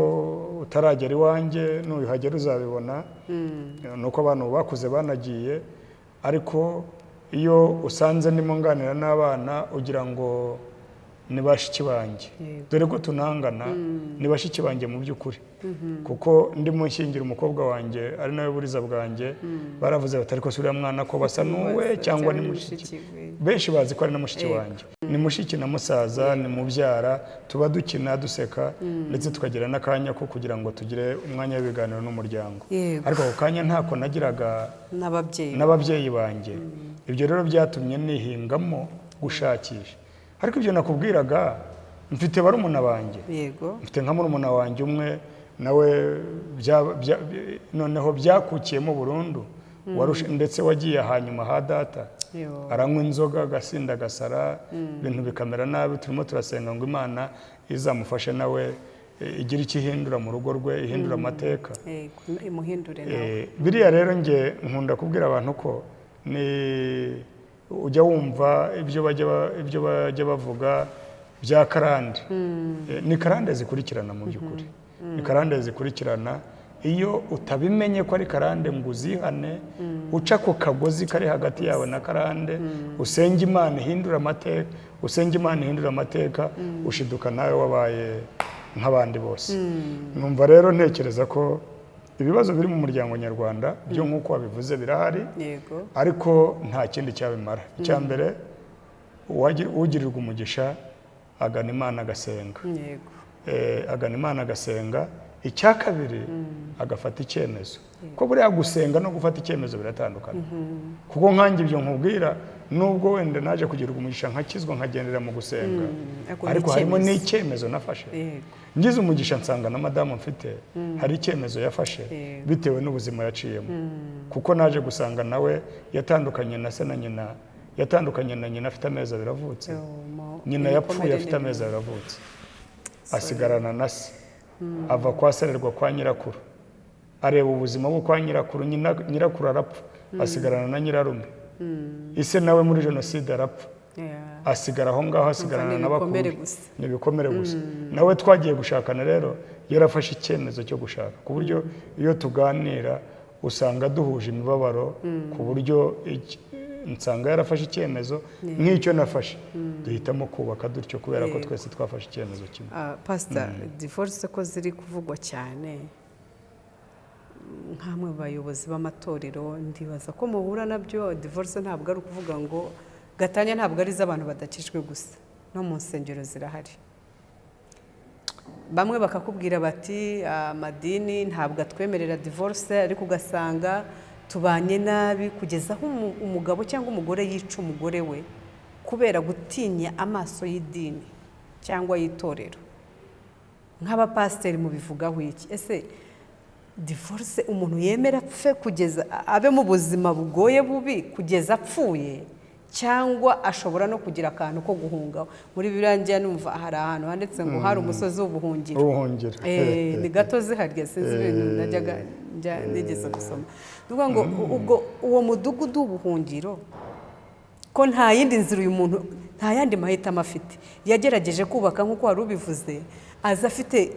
utaragera iwanjye, nuyuhagera uzabibona. Ni uko abantu bakuze banagiye, ariko iyo usanze ndimo nganira n'abana ugira ngo ni bashiki banjye. Dore ko tunangana, ni bashiki banjye mu by'ukuri, kuko ndimo nshyingira umukobwa wanjye ari nawe buriza bwanjye, baravuze bati: "Ariko si uriya mwana ko basa n'uwe, cyangwa ni mushiki?" We. Benshi bazi ko ari na mushiki wanjye. Ni mushiki na musaza, ni mubyara. Tuba dukina, duseka, ndetse tukagira n'akanya ko kugira ngo tugire umwanya w'ibiganiro n'umuryango. Ariko ako kanya ntako nagiraga n'ababyeyi. N'ababyeyi banjye. Ibyo rero byatumye nihingamo gushakisha. Ariko ibyo nakubwiraga, mfite barumuna banjye. Mfite nka murumuna wanjye umwe nawe noneho byakukiyemo burundu, ndetse wagiye hanyuma ha data. Aranywa inzoga, agasinda, agasara, ibintu bikamera nabi. Turimo turasenga ngo Imana izamufashe nawe igire icyo ihindura mu rugo rwe, ihindura amateka. Yego, imuhindure nawe. Biriya rero nge nkunda kubwira abantu ko ni ujya wumva ibyo bajya bavuga bya karande. Ni karande zikurikirana mu by'ukuri, ni karande zikurikirana. Iyo utabimenye ko ari karande ngo uzihane, uca ku kagozi kari hagati yawe na karande, usenge Imana ihindura amateka, usenge Imana ihindura amateka, ushiduka nawe wabaye nk'abandi bose. Numva rero ntekereza ko ibibazo biri mu muryango nyarwanda byo, nk'uko wabivuze, birahari, ariko nta kindi cyabimara. Icya mbere, ugirirwa umugisha agana Imana agasenga. Agana Imana agasenga. Icya kabiri, agafata icyemezo, ko buriya gusenga no gufata icyemezo biratandukana. Kuko nkanjye ibyo nkubwira, nubwo wenda naje kugirirwa umugisha nkakizwa, nkagendera mu gusenga, ariko ni ariko harimo icyemezo. N'icyemezo nafashe. Ngize umugisha nsanga na madamu mfite hari icyemezo yafashe bitewe n'ubuzima yaciyemo, kuko naje gusanga nawe yatandukanye na se na nyina, yatandukanye na nyina afite amezi 2 avutse. Yo, Nyina yapfuye ibikomere afite ni amezi 2 avutse, asigarana na se. Ava kwa se arerwa kwa nyirakuru, areba ubuzima bwo kwa nyirakuru. Nyirakuru arapfa, asigarana na nyirarume. Ise nawe muri jenoside arapfa. Asigara aho ngaho, asigarana Umva, na bakuru ni ibikomere be. gusa. Ni ibikomere gusa. Nawe twagiye gushakana rero yarafashe icyemezo cyo gushaka, ku buryo iyo tuganira usanga duhuje imibabaro, ku buryo nsanga yarafashe icyemezo nk'icyo nafashe, duhitamo kubaka dutyo kubera ko twese twafashe icyemezo kimwe. Pastor, divorce ko ziri kuvugwa cyane, nk'amwe mu bayobozi b'amatorero ndibaza ko muhura nabyo. Divorce ntabwo ari ukuvuga ngo gatanya, ntabwo ari iz'abantu badakijwe gusa, no mu nsengero zirahari. Bamwe bakakubwira bati amadini ntabwo atwemerera divorce, ariko ugasanga tubanye nabi kugeza aho umugabo cyangwa umugore yica umugore we kubera gutinya amaso y'idini cyangwa y'itorero. Nk'abapasiteri mubivugaho iki? Ese divorce umuntu yemera apfe kugeza abe mu buzima bugoye bubi kugeza apfuye, cyangwa ashobora no kugira akantu ko guhunga? Muri Bibiliya njya numva hari ahantu handitse ngo hari umusozi w'ubuhungiro. Ubuhungiro. Ni gatozi harya, sinzi ibintu najyaga njya nigeze gusoma. Ni ukuvuga ngo ubwo uwo mudugudu w'ubuhungiro, ko nta yindi nzira uyu muntu, nta yandi mahitamo afite, yagerageje kubaka nk'uko wari ubivuze, aza afite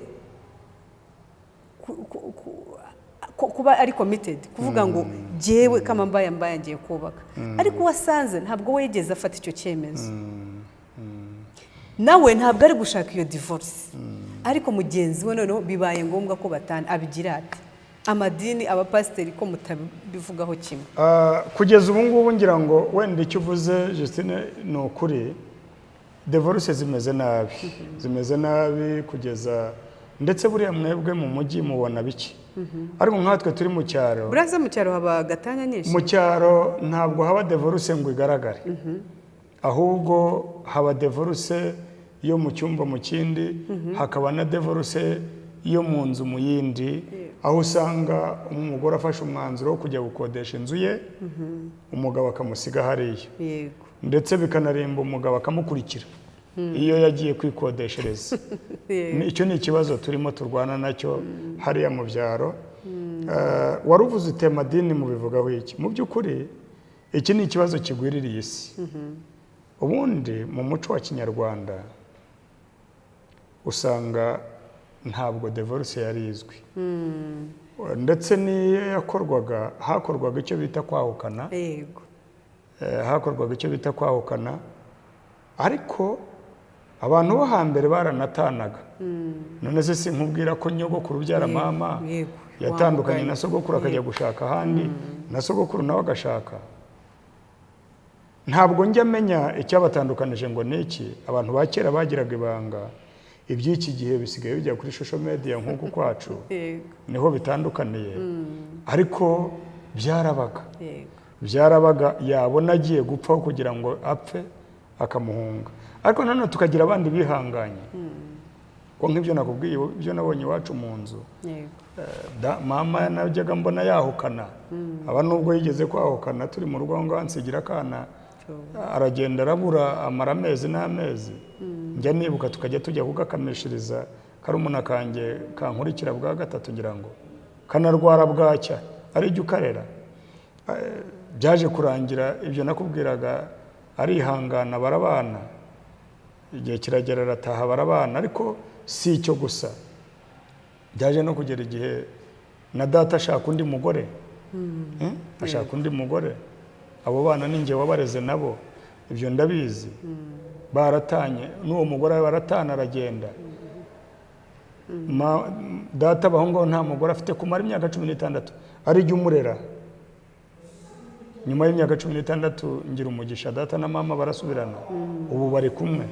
kuba ari committed, kuvuga ngo jyewe kama mbaye mbaye ngiye kubaka, ariko uwasanze ntabwo we yigeze afata icyo cyemezo, nawe ntabwo ari gushaka iyo divorce, ariko mugenzi we noneho bibaye ngombwa ko batana, abigira ati amadini, abapasiteri ko mutabivugaho kimwe? Kugeza ubu ngubu ngira ngo wenda icyo uvuze, Justine, ni ukuri, divorce zimeze nabi, zimeze nabi kugeza ndetse buriya mwebwe mu mujyi mubona bike, ariko nkatwe turi mu cyaro. Buriya mu cyaro haba gatanya nyinshi. Mu cyaro ntabwo haba divorce ngo igaragare, ahubwo haba divorce yo mu cyumba mu kindi, hakaba na divorce yo mu nzu mu yindi, aho usanga umugore afashe umwanzuro wo kujya gukodesha inzu ye, umugabo akamusiga hariya, ndetse bikanarimba umugabo akamukurikira iyo yagiye kwikodeshereza. Icyo ni ikibazo turimo turwana nacyo hariya mu byaro. Wari uvuze uti amadini mubivugaho iki? Mu by'ukuri iki ni ikibazo kigwiririye isi. Ubundi mu muco wa kinyarwanda usanga ntabwo divorce yari izwi, ndetse n'iyo yakorwaga hakorwaga icyo bita kwahukana. Hakorwaga icyo bita kwahukana, ariko abantu bo hambere baranatanaga. None se sinkubwira ko nyogokuru ubyara mama yatandukanye na sogokuru akajya gushaka ahandi, na sogokuru nawe agashaka? Ntabwo njya menya icyabatandukanije ngo ni iki. Abantu ba kera bagiraga ibanga. Iby'iki gihe bisigaye bijya kuri social media nk'uku kwacu, niho bitandukaniye, ariko byarabaga. Byarabaga, yabona agiye gupfa kugira ngo apfe akamuhunga. Ariko nanone tukagira abandi bihanganye, ko nk'ibyo nakubwiye, ibyo nabonye iwacu mu nzu, mama najyaga mbona yahukana, aba nubwo yigeze kwahukana turi mu rugo aho ngaho, ansigira akana, aragenda arabura, amara amezi n'amezi. Njya nibuka tukajya tujya kugakamishiriza karumuna kanjye kankurikira bwa gatatu, ngira ngo kanarwara bwacya ari jya ukarera. Byaje kurangira ibyo nakubwiraga, arihangana barabana, igihe kiragera arataha barabana. Ariko si icyo gusa, byaje no kugera igihe na data ashaka undi mugore. Ashaka undi mugore. Abo bana ni njye wabareze nabo, ibyo ndabizi. Baratanye n'uwo mugore, baratana, aragenda. Data abaho ngaho nta mugore afite kumara imyaka 16, ari jya umurera. Nyuma y'imyaka 16 ngira umugisha, data na mama barasubirana, ubu bari kumwe,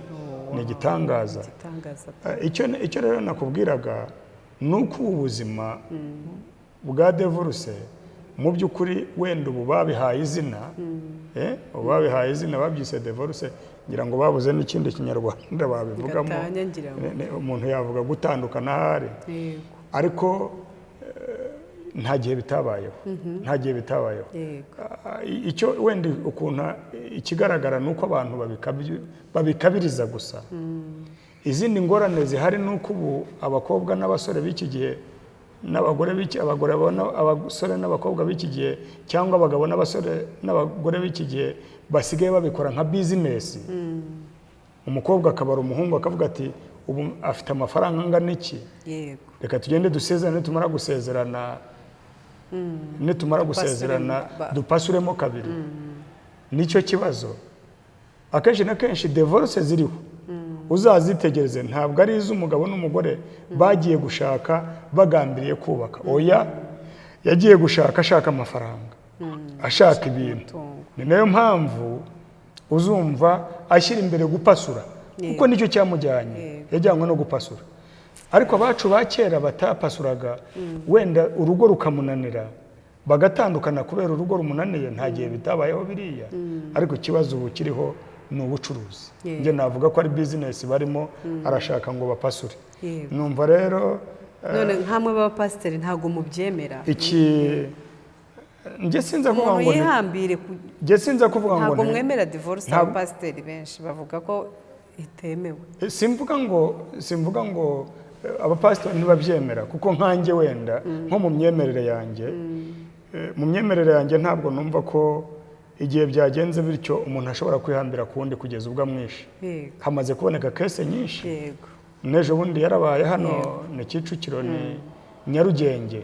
ni igitangaza. Igitangaza. Icyo rero nakubwiraga ni uko ubu buzima bwa divorce mu by'ukuri wenda ubu babihaye izina, ubu babihaye izina, babyise divorce, ngira ngo babuze n'ikindi kinyarwanda babivugamo. Gatanya ngira ngo. Umuntu yavuga gutandukana ahari, ariko nta gihe bitabayeho, nta gihe bitabayeho. Icyo wenda ukuntu ikigaragara ni uko abantu babikabiriza gusa. Izindi ngorane zihari ni uko ubu abakobwa n'abasore b'iki gihe n'abagore b'iki, abagore abasore n'abakobwa b'iki gihe, cyangwa abagabo n'abasore n'abagore b'iki gihe basigaye babikora nka bizinesi. Umukobwa akabara umuhungu akavuga ati ubu afite amafaranga angana iki, Yego. reka tugende dusezerane, nitumara gusezerana, nitumara gusezerana dupasuremo kabiri. Nicyo kibazo. Akenshi na kenshi divorce ziriho uzazitegereze, ntabwo ari iz'umugabo n'umugore bagiye gushaka bagambiriye kubaka. Oya, yagiye gushaka ashaka amafaranga, ashaka ibintu. Ni nayo mpamvu uzumva ashyira imbere gupasura, kuko nicyo cyamujyanye, yajyanywe no gupasura. Ariko abacu ba kera batapasuraga, wenda urugo rukamunanira bagatandukana kubera urugo rumunaniye, nta gihe bitabayeho biriya. Ariko ikibazo ubu kiriho ni ubucuruzi. Njye navuga ko ari bizinesi barimo, arashaka ngo bapasure. Numva rero none nkamwe b'abapasiteri ntabwo mubyemera. Iki njye sinza kuvuga ngo yihambire, njye sinza kuvuga ngo ntabwo mwemera divorce. Abapasiteri benshi bavuga ko itemewe. Simvuga ngo abapasiteri ntibabyemera, kuko nkanjye wenda nko mu myemerere yanjye, mu myemerere yanjye ntabwo numva ko igihe byagenze bityo umuntu ashobora kwihambira ku wundi kugeza ubwo amwishe. Hamaze kuboneka kese nyinshi. N'ejo bundi yarabaye hano ni Kicukiro, ni Nyarugenge,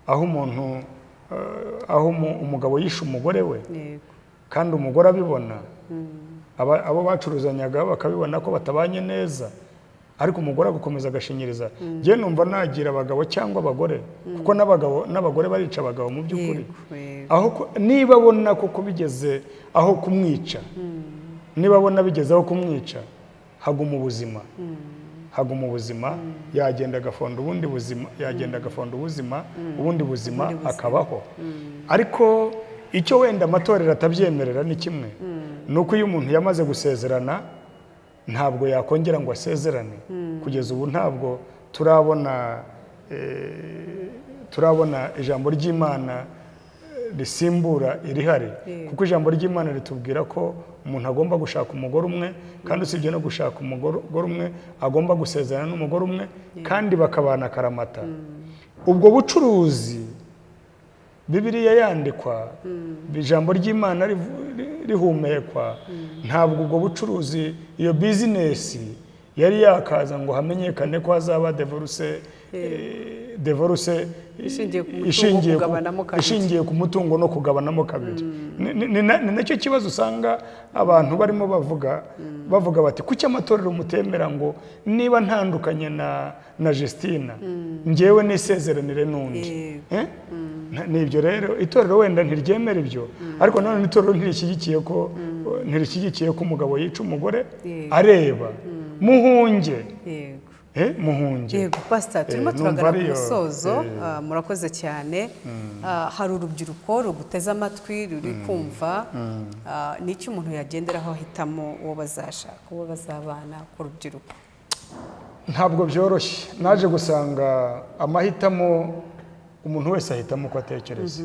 aho umuntu aho umugabo yishe umugore we, kandi umugore abibona, abo bacuruzanyaga bakabibona ko batabanye neza, ariko umugore agakomeza agashinyiriza. Njye numva nagira abagabo cyangwa abagore, kuko n'abagabo n'abagore barica abagabo mu by'ukuri. Aho niba abona koko bigeze aho kumwica, niba abona bigeze aho kumwica, haguma ubuzima, haguma ubuzima, yagenda agafonda ubundi buzima, yagenda agafonda ubuzima, ubundi buzima akabaho. Ariko icyo wenda amatorero atabyemerera ni kimwe, nuko iyo umuntu yamaze gusezerana ntabwo yakongera ngo asezerane. Kugeza ubu ntabwo turabona ijambo ry'Imana risimbura irihari, kuko ijambo ry'Imana ritubwira ko umuntu agomba gushaka umugore umwe, kandi usibye no gushaka umugore umwe agomba gusezerana n'umugore umwe, kandi bakabana akaramata. Ubwo bucuruzi Bibiliya yandikwa, ijambo ry'Imana rihumekwa, ntabwo ubwo bucuruzi, iyo bizinesi yari yakaza ngo hamenyekane ko hazaba divorce, divorce ishingiye ku mutungo no kugabanamo kabiri. Ni nacyo kibazo usanga abantu barimo bavuga bati kuki amatorero mutemera ngo niba ntandukanye na Justina njyewe nisezeranire n'undi. Nibyo rero itorero wenda ntiryemera ibyo, ariko none itorero ntirishyigikiye ko umugabo yica umugore areba. Muhunge. Muhunge. Yego pastor, turimo turagana ku musozo. Murakoze cyane. Hari urubyiruko ruguteze amatwi ruri kumva n'icyo umuntu yagenderaho ahitamo uwo bazashaka, uwo bazabana ku rubyiruko. Ntabwo byoroshye. Naje gusanga amahitamo umuntu wese ahitamo uko atekereza.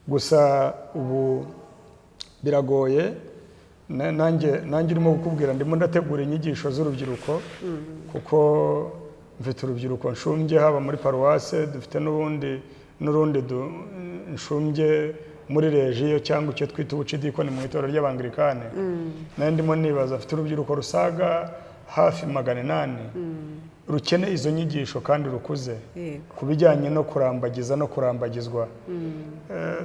Gusa ubu biragoye. Nanjye urimo kukubwira ndimo ndategura inyigisho z'urubyiruko, kuko mfite urubyiruko nshumbye haba muri paruwase, dufite n'urundi nshumbye muri regiyo cyangwa icyo twita ubucidikoni mu itorero ry'Abangilikani. Nayo ndimo nibaza, mfite urubyiruko rusaga hafi 800 rukeneye izo nyigisho kandi rukuze ku bijyanye no kurambagiza no kurambagizwa.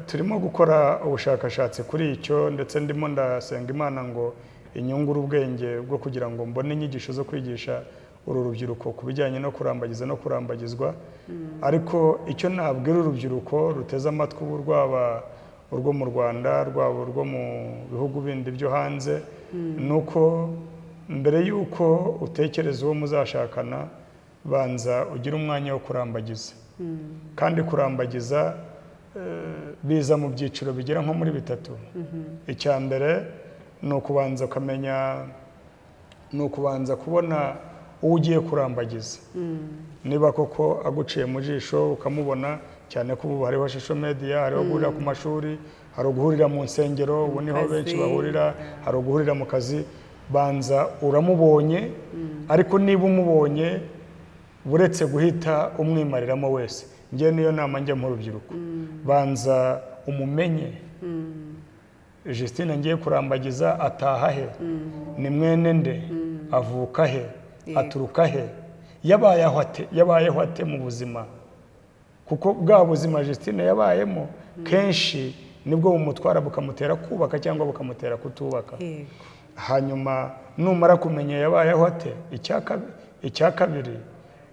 Turimo gukora ubushakashatsi kuri icyo, ndetse ndimo ndasenga Imana ngo inyungure ubwenge bwo kugira ngo mbone inyigisho zo kwigisha uru rubyiruko ku bijyanye no kurambagiza no kurambagizwa. Ariko icyo nabwira urubyiruko ruteze amatwi ubu, rwaba urwo mu Rwanda, rwaba urwo mu bihugu bindi byo hanze, nuko mbere yuko utekereza uwo muzashakana, banza ugire umwanya wo kurambagiza. Kandi kurambagiza biza mu byiciro bigera nko muri 3. Icya mbere ni ukubanza ukamenya, ni ukubanza kubona uwo ugiye kurambagiza. Niba koko aguciye mu jisho ukamubona, cyane ko ubu hariho social media, hariho guhurira ku mashuri, hari guhurira mu nsengero, ubu niho benshi bahurira, hari guhurira mu kazi. Banza uramubonye, ariko niba umubonye buretse guhita umwimariramo wese, Njye niyo nama njya mu rubyiruko, banza umumenye. Justine ngiye kurambagiza ataha he? Ni mwene nde? Avuka he? Aturuka he? Yabayeho ate mu buzima? Kuko bwa buzima Justine yabayemo kenshi nibwo bumutwara bukamutera kubaka cyangwa bukamutera kutubaka. Hanyuma numara kumenya yabayeho ate, icya kabiri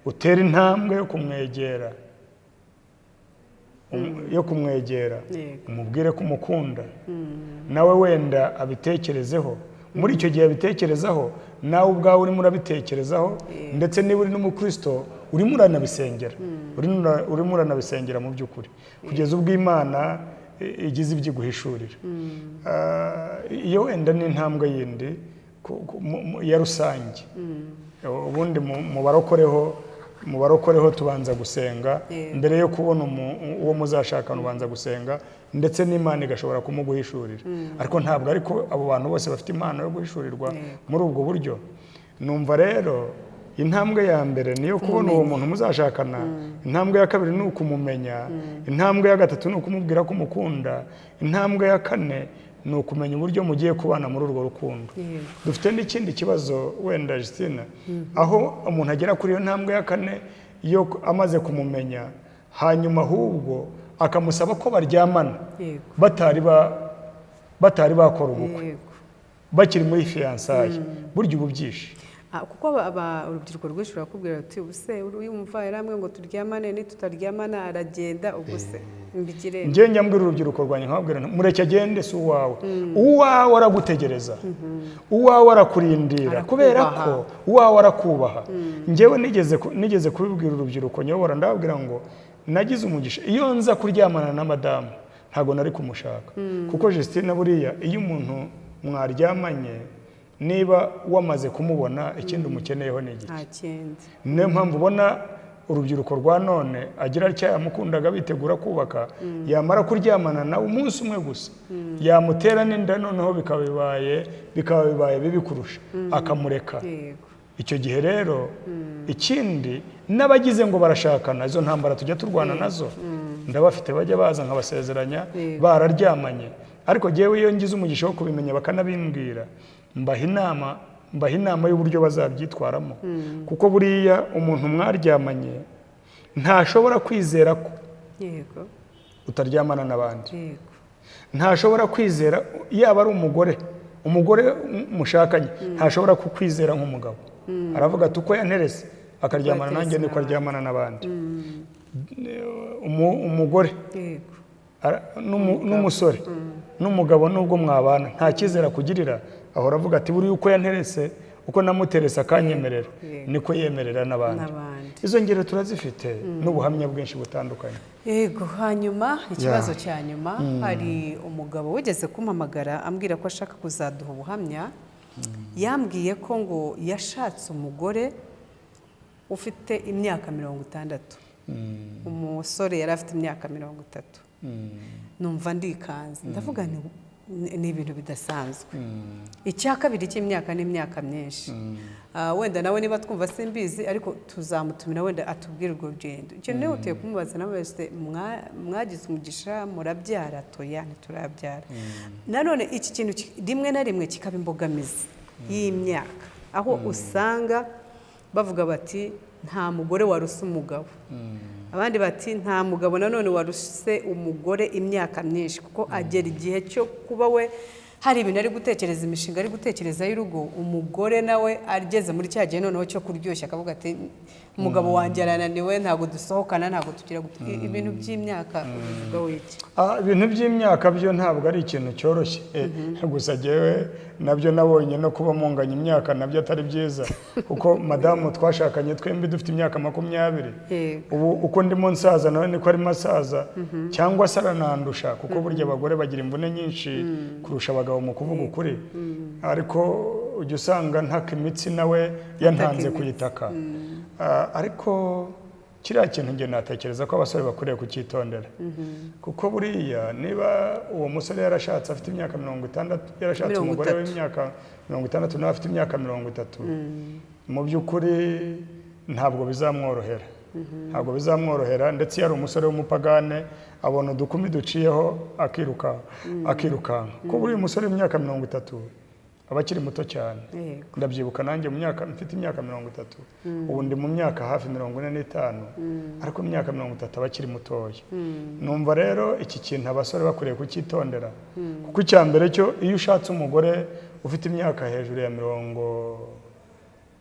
utera intambwe yo kumwegera, umubwire ko umukunda, nawe wenda abitekerezeho. Muri icyo gihe abitekerezaho, nawe ubwawe urimo urabitekerezaho, ndetse niba uri n'umukristo urimo uranabisengera, urimo uranabisengera mu by'ukuri, kugeza ubwo Imana igize ibyo iguhishurira. Iyo wenda ni intambwe yindi ya rusange. Ubundi mu barokoreho tubanza gusenga mbere yo kubona uwo muzashakana, ubanza gusenga ndetse n'Imana igashobora kumuguhishurira. Ariko ntabwo ariko abo bantu bose bafite impano yo guhishurirwa muri ubwo buryo. Numva rero intambwe ya mbere niyo kubona uwo muntu muzashakana, intambwe ya kabiri ni ukumumenya, intambwe ya gatatu ni ukumubwira ko umukunda, intambwe ya kane ni ukumenya uburyo mugiye kubana muri urwo rukundo. Dufite n'ikindi kibazo wenda Justina, aho umuntu agera kuri iyo ntambwe ya kane yo amaze kumumenya, hanyuma ahubwo akamusaba ko baryamana batari bakora ubukwe, bakiri muri fiançailles. Burya ubu byinshi kuko urubyiruko rwinshi rurakubwira ruti ubuse urumva yaramwe ngo turyamane, nitutaryamana aragenda, ubuse mbigire. Njye nyambwira urubyiruko rwanjye nkababwira mureke agende, si uwawe. Uwawe aragutegereza, uwawe arakurindira, kubera ko uwawe arakubaha. Njyewe nigeze kubibwira urubyiruko nyobora, ndababwira ngo nagize umugisha, iyo nza kuryamana na madamu ntabwo nari kumushaka. Kuko Justine buriya iyo umuntu mwaryamanye niba wamaze kumubona ikindi umukeneyeho ni igiki? Niyo mpamvu ubona urubyiruko rwa none agira atya, yamukundaga bitegura kubaka, yamara kuryamana nawe umunsi umwe gusa yamutera n'inda, noneho bikaba bibaye bibi kurusha, akamureka. Icyo gihe rero ikindi n'abagize ngo barashakana, izo ntambara tujya turwana nazo, ndabafite bajya baza nkabasezeranya bararyamanye. Ariko jyewe iyo ngize umugisha wo kubimenya bakanabimbwira, mbaha inama y'uburyo bazabyitwaramo. Kuko buriya umuntu mwaryamanye ntashobora kwizera ko utaryamana n'abandi, ntashobora kwizera, yaba ari umugore mushakanye ntashobora kukwizera nk'umugabo. Aravuga ati uko yanterese akaryamana nanjye niko aryamana n'abandi. Umugore n'umusore n'umugabo nubwo mwabana nta cyizere akugirira, ahora avuga ati buriya uko yanterese, uko namuterese akanyemerera, niko yemerera n'abandi. Izo ngero turazifite n'ubuhamya bwinshi butandukanye. Yego. Hanyuma ikibazo cya nyuma, hari umugabo wigeze kumpamagara ambwira ko ashaka kuzaduha ubuhamya. Yambwiye ko ngo yashatse umugore ufite imyaka 60, umusore yari afite imyaka 30. Numva ndikanze, ndavuga ni ibintu bidasanzwe. Icya kabiri cy'imyaka n'imyaka myinshi, wenda nawe niba twumva simbizi, ariko tuzamutumira wenda atubwire urwo rugendo. Icyo nihutiye kumubaza nawe, mwagize umugisha murabyara? Toya, ntiturabyara. Nanone iki kintu rimwe na rimwe kikaba imbogamizi y'imyaka, aho usanga bavuga bati nta mugore waruse umugabo, abandi bati nta mugabo nanone waruse umugore imyaka myinshi, kuko agera igihe cyo kuba we hari ibintu ari gutekereza, imishinga ari gutekereza y'urugo, umugore nawe ageze muri cya gihe noneho cyo kuryoshya akavuga ati umugabo wanjye arananiwe, ntabwo dusohokana, ntabwo tugira ibintu by'imyaka. Ubivuga wiki? Ibintu by'imyaka byo ntabwo ari ikintu cyoroshye. Gusa jyewe nabyo nabonye no kuba munganya imyaka nabyo atari byiza, kuko madamu twashakanye twembi dufite imyaka 20. Ubu uko ndimo nsaza nawe niko arimo asaza, cyangwa se aranandusha, kuko burya abagore bagira imvune nyinshi kurusha abagabo mu kuvuga ukuri. Ariko ujya usanga ntaka imitsi nawe yantanze kuyitaka. Ariko kiriya kintu njye natekereza ko abasore bakwiriye kucyitondera, kuko buriya niba uwo musore yarashatse afite imyaka 60, yarashatse umugore w'imyaka 60 nawe afite imyaka 30, mu by'ukuri ntabwo bizamworohera. Ntabwo bizamworohera. Ndetse iyo ari umusore w'umupagane abona udukumi duciyeho akiruka, akirukanka. Kuko buriya umusore w'imyaka 30 aba akiri muto cyane. Ndabyibuka nanjye mu myaka mfite imyaka 30, ubu ndi mu myaka hafi 45, ariko mu myaka 30 aba akiri mutoya. Numva rero iki kintu abasore bakwiriye kucyitondera, kuko icya mbere cyo, iyo ushatse umugore ufite imyaka hejuru ya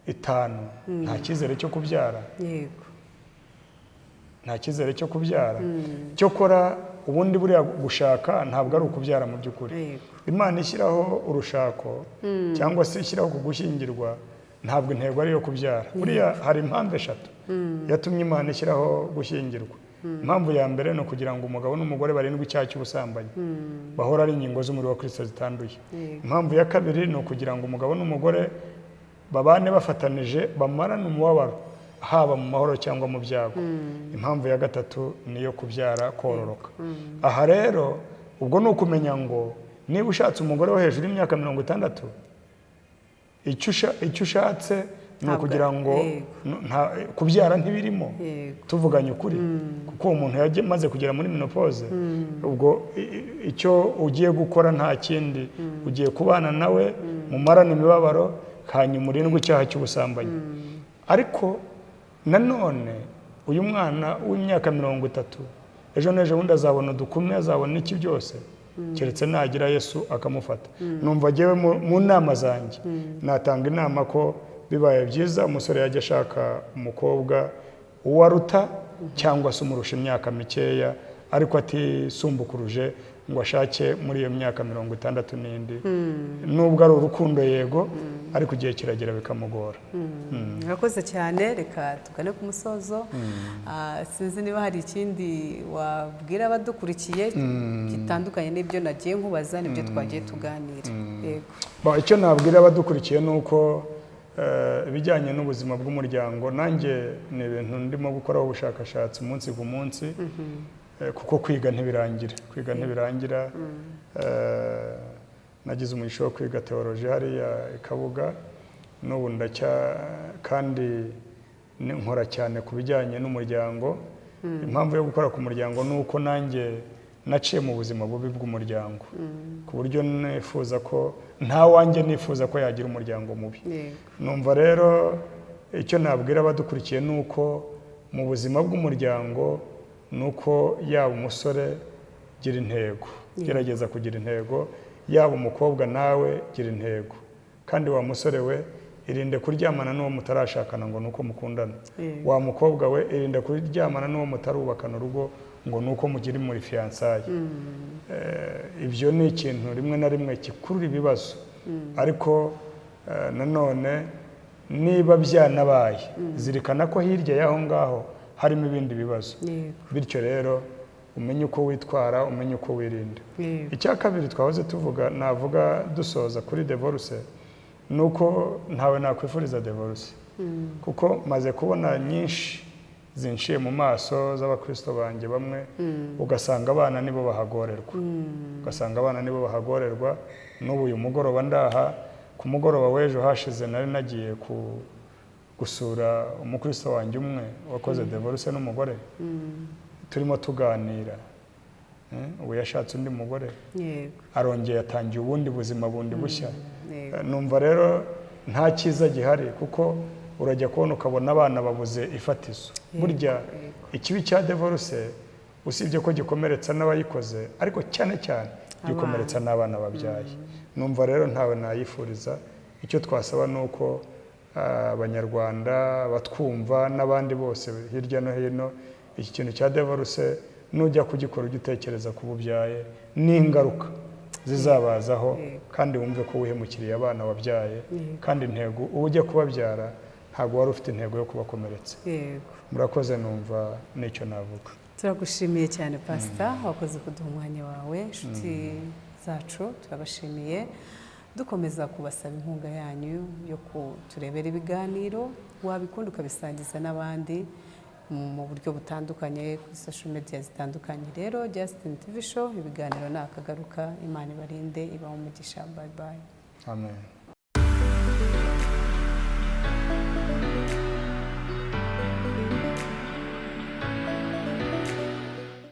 50, nta cyizere cyo kubyara. Nta cyizere cyo kubyara. Cyokora ubundi buriya gushaka ntabwo ari ukubyara mu by'ukuri. Imana ishyiraho urushako cyangwa se ishyiraho kugushyingirwa, ntabwo intego ari iyo kubyara. Buriya hari impamvu eshatu yatumye Imana ishyiraho gushyingirwa. Impamvu ya mbere ni ukugira ngo umugabo n'umugore barindwe icyaha cy'ubusambanyi, bahora ari ingingo z'umubiri wa Kristo zitanduye. Impamvu ya kabiri ni ukugira ngo umugabo n'umugore babane bafatanije, bamarane umubabaro, haba mu mahoro cyangwa mu byago. Impamvu ya gatatu ni iyo kubyara, kororoka. Aha rero ubwo ni ukumenya ngo niba ushatse umugore wo hejuru y'imyaka 60, icyo ushatse ni ukugira ngo kubyara ntibirimo. Tuvuganye ukuri, kuko uwo muntu yamaze kugera muri menopause, ubwo icyo ugiye gukora nta kindi, ugiye kubana nawe mumarane imibabaro, hanyuma urindwe icyaha cy'ubusambanyi. Ariko nanone uyu mwana w'imyaka 30, ejo n'ejo bundi azabona udukumi, azabona iki byose, keretse nagira Yesu akamufata. Numva njyewe mu nama zanjye natanga inama ko bibaye byiza umusore yajya ashaka umukobwa uwo aruta cyangwa se umurusha imyaka mikeya, ariko atisumbukuruje ngo ashake muri iyo myaka 60 n'indi. Nubwo ari urukundo yego, ariko igihe kiragera bikamugora. Murakoze cyane, reka tugane ku musozo. Sinzi niba hari ikindi wabwira abadukurikiye gitandukanye n'ibyo nagiye nkubaza n'ibyo twagiye tuganira. Yego. Icyo nabwira abadukurikiye ni uko ibijyanye n'ubuzima bw'umuryango nanjye ni ibintu ndimo gukoraho ubushakashatsi umunsi ku munsi, kuko kwiga ntibirangira, kwiga ntibirangira. Nagize umugisha wo kwiga teoloji hariya i Kabuga, n'ubu ndacya kandi nkora cyane ku bijyanye n'umuryango. Impamvu yo gukora ku muryango ni uko nanjye naciye mu buzima bubi bw'umuryango, ku buryo nifuza ko nta wanjye nifuza ko yagira umuryango mubi. Numva rero icyo nabwira abadukurikiye ni uko mu buzima bw'umuryango, ni uko yaba umusore gira intego, gerageza kugira intego, yaba umukobwa nawe gira intego, kandi wa musore we irinde kuryamana n'uwo mutarashakana ngo nuko mukundana, wa mukobwa we irinde kuryamana n'uwo mutarubakana urugo ngo nuko mugiri muri fiançailles. Ibyo ni ikintu rimwe na rimwe kikurura ibibazo, ariko nanone niba byanabaye zirikana ko hirya y'aho ngaho harimo ibindi bibazo. Bityo rero umenye uko witwara, umenye uko wirinda. Icya kabiri twahoze tuvuga, navuga dusoza kuri divorce, nuko ntawe nakwifuriza divorce, kuko maze kubona nyinshi zinciye mu maso z'abakristo banjye bamwe, ugasanga abana nibo bahagorerwa, ugasanga abana nibo bahagorerwa. N'ubu uyu mugoroba ndaha, ku mugoroba w'ejo hashize nari nagiye gusura umukristo wanjye umwe wakoze divorce n'umugore, turimo tuganira, ubu yashatse undi mugore, arongeye atangiye ubundi buzima bundi bushya. Numva rero nta cyiza gihari, kuko urajya kubona ukabona abana babuze ifatizo. Burya ikibi cya divorce usibye ko gikomeretsa n'abayikoze, ariko cyane cyane gikomeretsa n'abana babyaye. Numva rero ntawe nayifuriza. Icyo twasaba ni uko Abanyarwanda batwumva n'abandi bose hirya no hino, iki kintu cya divorce nujya kugikora ujye utekereza ku bubyaye n'ingaruka zizabazaho, kandi wumve ko wihemukiriye abana wabyaye, kandi intego ujya kubabyara ntabwo wari ufite intego yo kubakomeretsa. Murakoze, numva nicyo navuga. Turagushimiye cyane Pastor, wakoze kuduha umwanya wawe. Inshuti zacu turabashimiye, dukomeza kubasaba inkunga yanyu yo kuturebera ibiganiro, wabikunda ukabisangiza n'abandi mu buryo butandukanye kuri social media zitandukanye. Rero Justin TV Show, ibiganiro ni akagaruka. Imana ibarinde, ibahe umugisha. Bye bye. Amen.